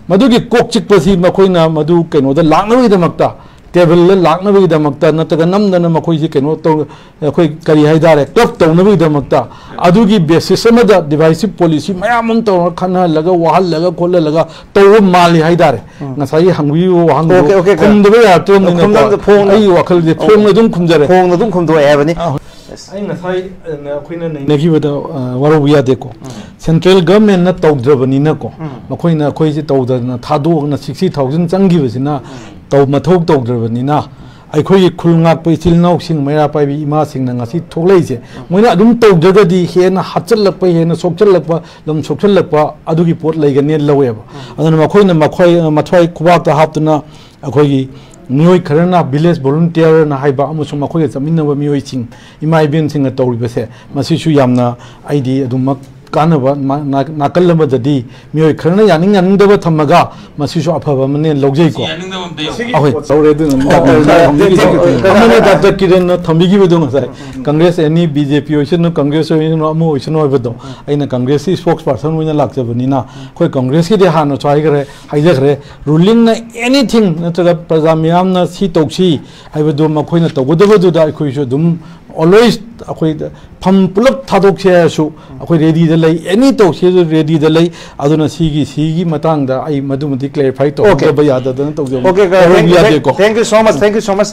ꯃꯗꯨꯒꯤ ꯀꯣꯛ ꯆꯤꯛꯄꯁꯤ ꯃꯈꯣꯏꯅ ꯃꯗꯨ ꯀꯩꯅꯣꯗ ꯂꯥꯛꯅꯕꯒꯤꯗꯃꯛꯇ, ꯇꯦꯕꯜꯗ ꯂꯥꯛꯅꯕꯒꯤꯗꯃꯛꯇ ꯅꯠꯇ꯭ꯔꯒ ꯅꯝꯗꯅ ꯃꯈꯣꯏꯁꯤ ꯀꯩꯅꯣ ꯇꯧ-, ꯑꯩꯈꯣꯏ ꯀꯔꯤ ꯍꯥꯏꯇꯥꯔꯦ, ꯀ꯭ꯂꯕ ꯇꯧꯅꯕꯒꯤꯗꯃꯛꯇ ꯑꯗꯨꯒꯤ basis ꯑꯃꯗ divisive policy ꯃꯌꯥꯝ ꯑꯃ ꯇꯧꯔꯒ ꯈꯠꯅꯍꯜꯂꯒ, ꯋꯥꯍꯜꯂꯒ, ꯈꯣꯠꯍꯜꯂꯒ ꯇꯧꯕ ꯃꯥꯜꯂꯤ ꯍꯥꯏꯇꯥꯔꯦ꯫ ꯉꯁꯥꯏꯒꯤ ꯍꯪꯕꯤꯔꯤꯕ ꯋꯥꯍꯪꯗꯣ ꯑꯣꯀꯦ, ꯑꯣꯀꯦ, ꯈꯨꯝꯗꯕ ꯌꯥꯔꯛꯇ꯭ꯔꯕꯅꯤꯅꯀꯣ, ꯈꯨꯝꯗꯕ ꯐꯣꯡꯅ-, ꯑꯩꯒꯤ ꯋꯥꯈꯜꯁꯦ ꯐꯣꯡꯅ ꯑꯗꯨꯝ ꯈꯨꯝꯖꯔꯦ꯫ ꯐꯣꯡꯅ ꯑꯗꯨꯝ ꯈꯨꯝꯗꯣꯛꯑꯦ ꯍꯥꯏꯕꯅꯤ꯫ ꯑꯥ, ꯍꯣꯏ꯫ ꯑꯩ ꯉꯁꯥꯏ, ꯑ, ꯑꯩꯈꯣꯏꯅ ꯅꯩꯅꯈꯤꯕꯗ, ꯑ, ꯋꯥꯔꯧꯕ ꯌꯥꯗꯦꯀꯣ꯫ Central government ꯅ ꯇꯧꯗ꯭ꯔꯕꯅꯤꯅꯀꯣ, ꯃꯈꯣꯏꯅ ꯑꯩꯈꯣꯏꯁꯦ ꯇꯧꯗꯅ ꯊꯥꯗꯣꯛꯑꯒ sixty thousand ꯆꯪꯈꯤꯕꯁꯤꯅ ꯇꯧ-, ꯃꯊꯧ ꯇꯧꯗ꯭ꯔꯕꯅꯤꯅ, ꯑꯩꯈꯣꯏꯒꯤ ꯈꯨꯜ ꯉꯥꯛꯄ ꯏꯆꯤꯜ ꯏꯅꯥꯎꯁꯤꯡ, ꯃꯩꯔꯥ ꯄꯥꯏꯕꯤ ꯏꯃꯥꯁꯤꯡꯅ ꯉꯁꯤ ꯊꯣꯛꯂꯛꯏꯁꯦ, ꯃꯣꯏꯅ ꯑꯗꯨꯝ ꯇꯧꯗ꯭ꯔꯒꯗꯤ ꯍꯦꯟꯅ ꯍꯥꯠꯆꯤꯜꯂꯛꯄ, ꯍꯦꯟꯅ ꯁꯣꯛꯆꯤꯜꯂꯛꯄ, ꯂꯝ ꯁꯣꯛꯆꯤꯜꯂꯛꯄ ꯑꯗꯨꯒꯤ ꯄꯣꯠ ꯂꯩꯒꯅꯦꯅ ꯂꯧꯋꯦꯕ꯫ ꯑꯗꯨꯅ ꯃꯈꯣꯏꯅ ꯃꯈꯣꯏ, ꯃꯊ꯭ꯋꯥꯏ ꯈꯨꯕꯥꯛꯇ ꯍꯥꯞꯇꯨꯅ ꯑꯩꯈꯣꯏꯒꯤ ꯃꯤꯑꯣꯏ ꯈꯔꯅ village volunteer ꯅ ꯍꯥꯏꯕ ꯑꯃꯁꯨꯡ ꯃꯈꯣꯏꯒ ꯆꯠꯃꯤꯟꯅꯕ ꯃꯤꯑꯣꯏꯁꯤꯡ, ꯏꯃꯥ ꯏꯕꯦꯟꯁꯤꯡꯅ ꯇꯧꯔꯤꯕꯁꯦ, ꯃꯁꯤꯁꯨ ꯌꯥꯝꯅ ꯑꯩꯗꯤ ꯑꯗꯨꯃꯛ ꯀꯥꯟꯅꯕ ꯃꯥ-, ꯅꯥ-, ꯅꯥꯀꯜ ꯑꯃꯗꯗꯤ ꯃꯤꯑꯣꯏ ꯈꯔꯅ ꯌꯥꯅꯤꯡ ꯌꯥꯅꯤꯡꯗꯕ ꯊꯝꯃꯒ ꯃꯁꯤꯁꯨ ꯑꯐꯕ ꯑꯃꯅꯦ ꯂꯧꯖꯩꯀꯣ꯫ ꯌꯥꯅꯤꯡꯗꯕ ꯑꯝꯇ ꯌꯥꯎꯗꯦ꯫ ꯑꯍꯣꯏ꯫ ꯇꯧꯔꯦ ꯑꯗꯨꯅ ꯑꯣ, ꯗꯥꯛꯇꯔ ꯑꯣ, ꯀꯤꯔꯟ ꯑꯣ, ꯊꯝꯕꯤꯈꯤꯕꯗꯣ ꯉꯁꯥꯏ꯫ ꯀꯪꯒ꯭ꯔꯦꯁ ꯑꯦꯅꯤ, ꯕꯤ ꯖꯦ ꯄꯤ ꯑꯣꯏꯁꯅꯨ, ꯀꯪꯒ꯭ꯔꯦꯁ ꯑꯣꯏꯁꯅꯨ, ꯑꯃ ꯑꯣꯏꯁꯅꯨ ꯍꯥꯏꯕꯗꯣ, ꯑꯩꯅ ꯀꯪꯒ꯭ꯔꯦꯁꯀꯤ spokesperson ꯑꯣꯏꯅ ꯂꯥꯛꯆꯕꯅꯤꯅ, ꯑꯩꯈꯣꯏ ꯀꯪꯒ꯭ꯔꯦꯁꯀꯤꯗꯤ ꯍꯥꯟꯅꯁꯨ ꯍꯥꯏꯈ꯭ꯔꯦ, ꯍꯥꯏꯖꯈ꯭ꯔꯦ, ruling ꯅ anything ꯅꯠꯇ꯭ꯔꯒ ꯄ꯭ꯔꯖꯥ ꯃꯤꯌꯥꯝꯅ ꯁꯤ ꯇꯧꯁꯤ ꯍꯥꯏꯕꯗꯨ ꯃꯈꯣꯏꯅ ꯇꯧꯒꯗꯕꯗꯨꯗ ꯑꯩꯈꯣꯏꯁꯨ ꯑꯗꯨꯝ Always ꯑꯩꯈꯣꯏ ꯐꯝ ꯄꯨꯂꯞ ꯊꯥꯗꯣꯛꯁꯦ ꯍꯥꯏꯔꯁꯨ ꯑꯩꯈꯣꯏ ready ꯗ ꯂꯩ, any ꯇꯧꯁꯦ ready ꯗ ꯂꯩ꯫ ꯑꯗꯨꯅ ꯁꯤꯒꯤ ꯁꯤꯒꯤ ꯃꯇꯥꯡꯗ ꯑꯩ ꯃꯗꯨꯃꯗꯤ clarify Okay. ꯇꯧꯍꯧꯗꯕ ꯌꯥꯗꯗꯅ ꯇꯧꯖꯕꯅꯤ꯫ Okay, ꯇꯧꯍꯧꯕ thank, ꯌꯥꯗꯦꯀꯣ꯫ thank you so much, thank you so much.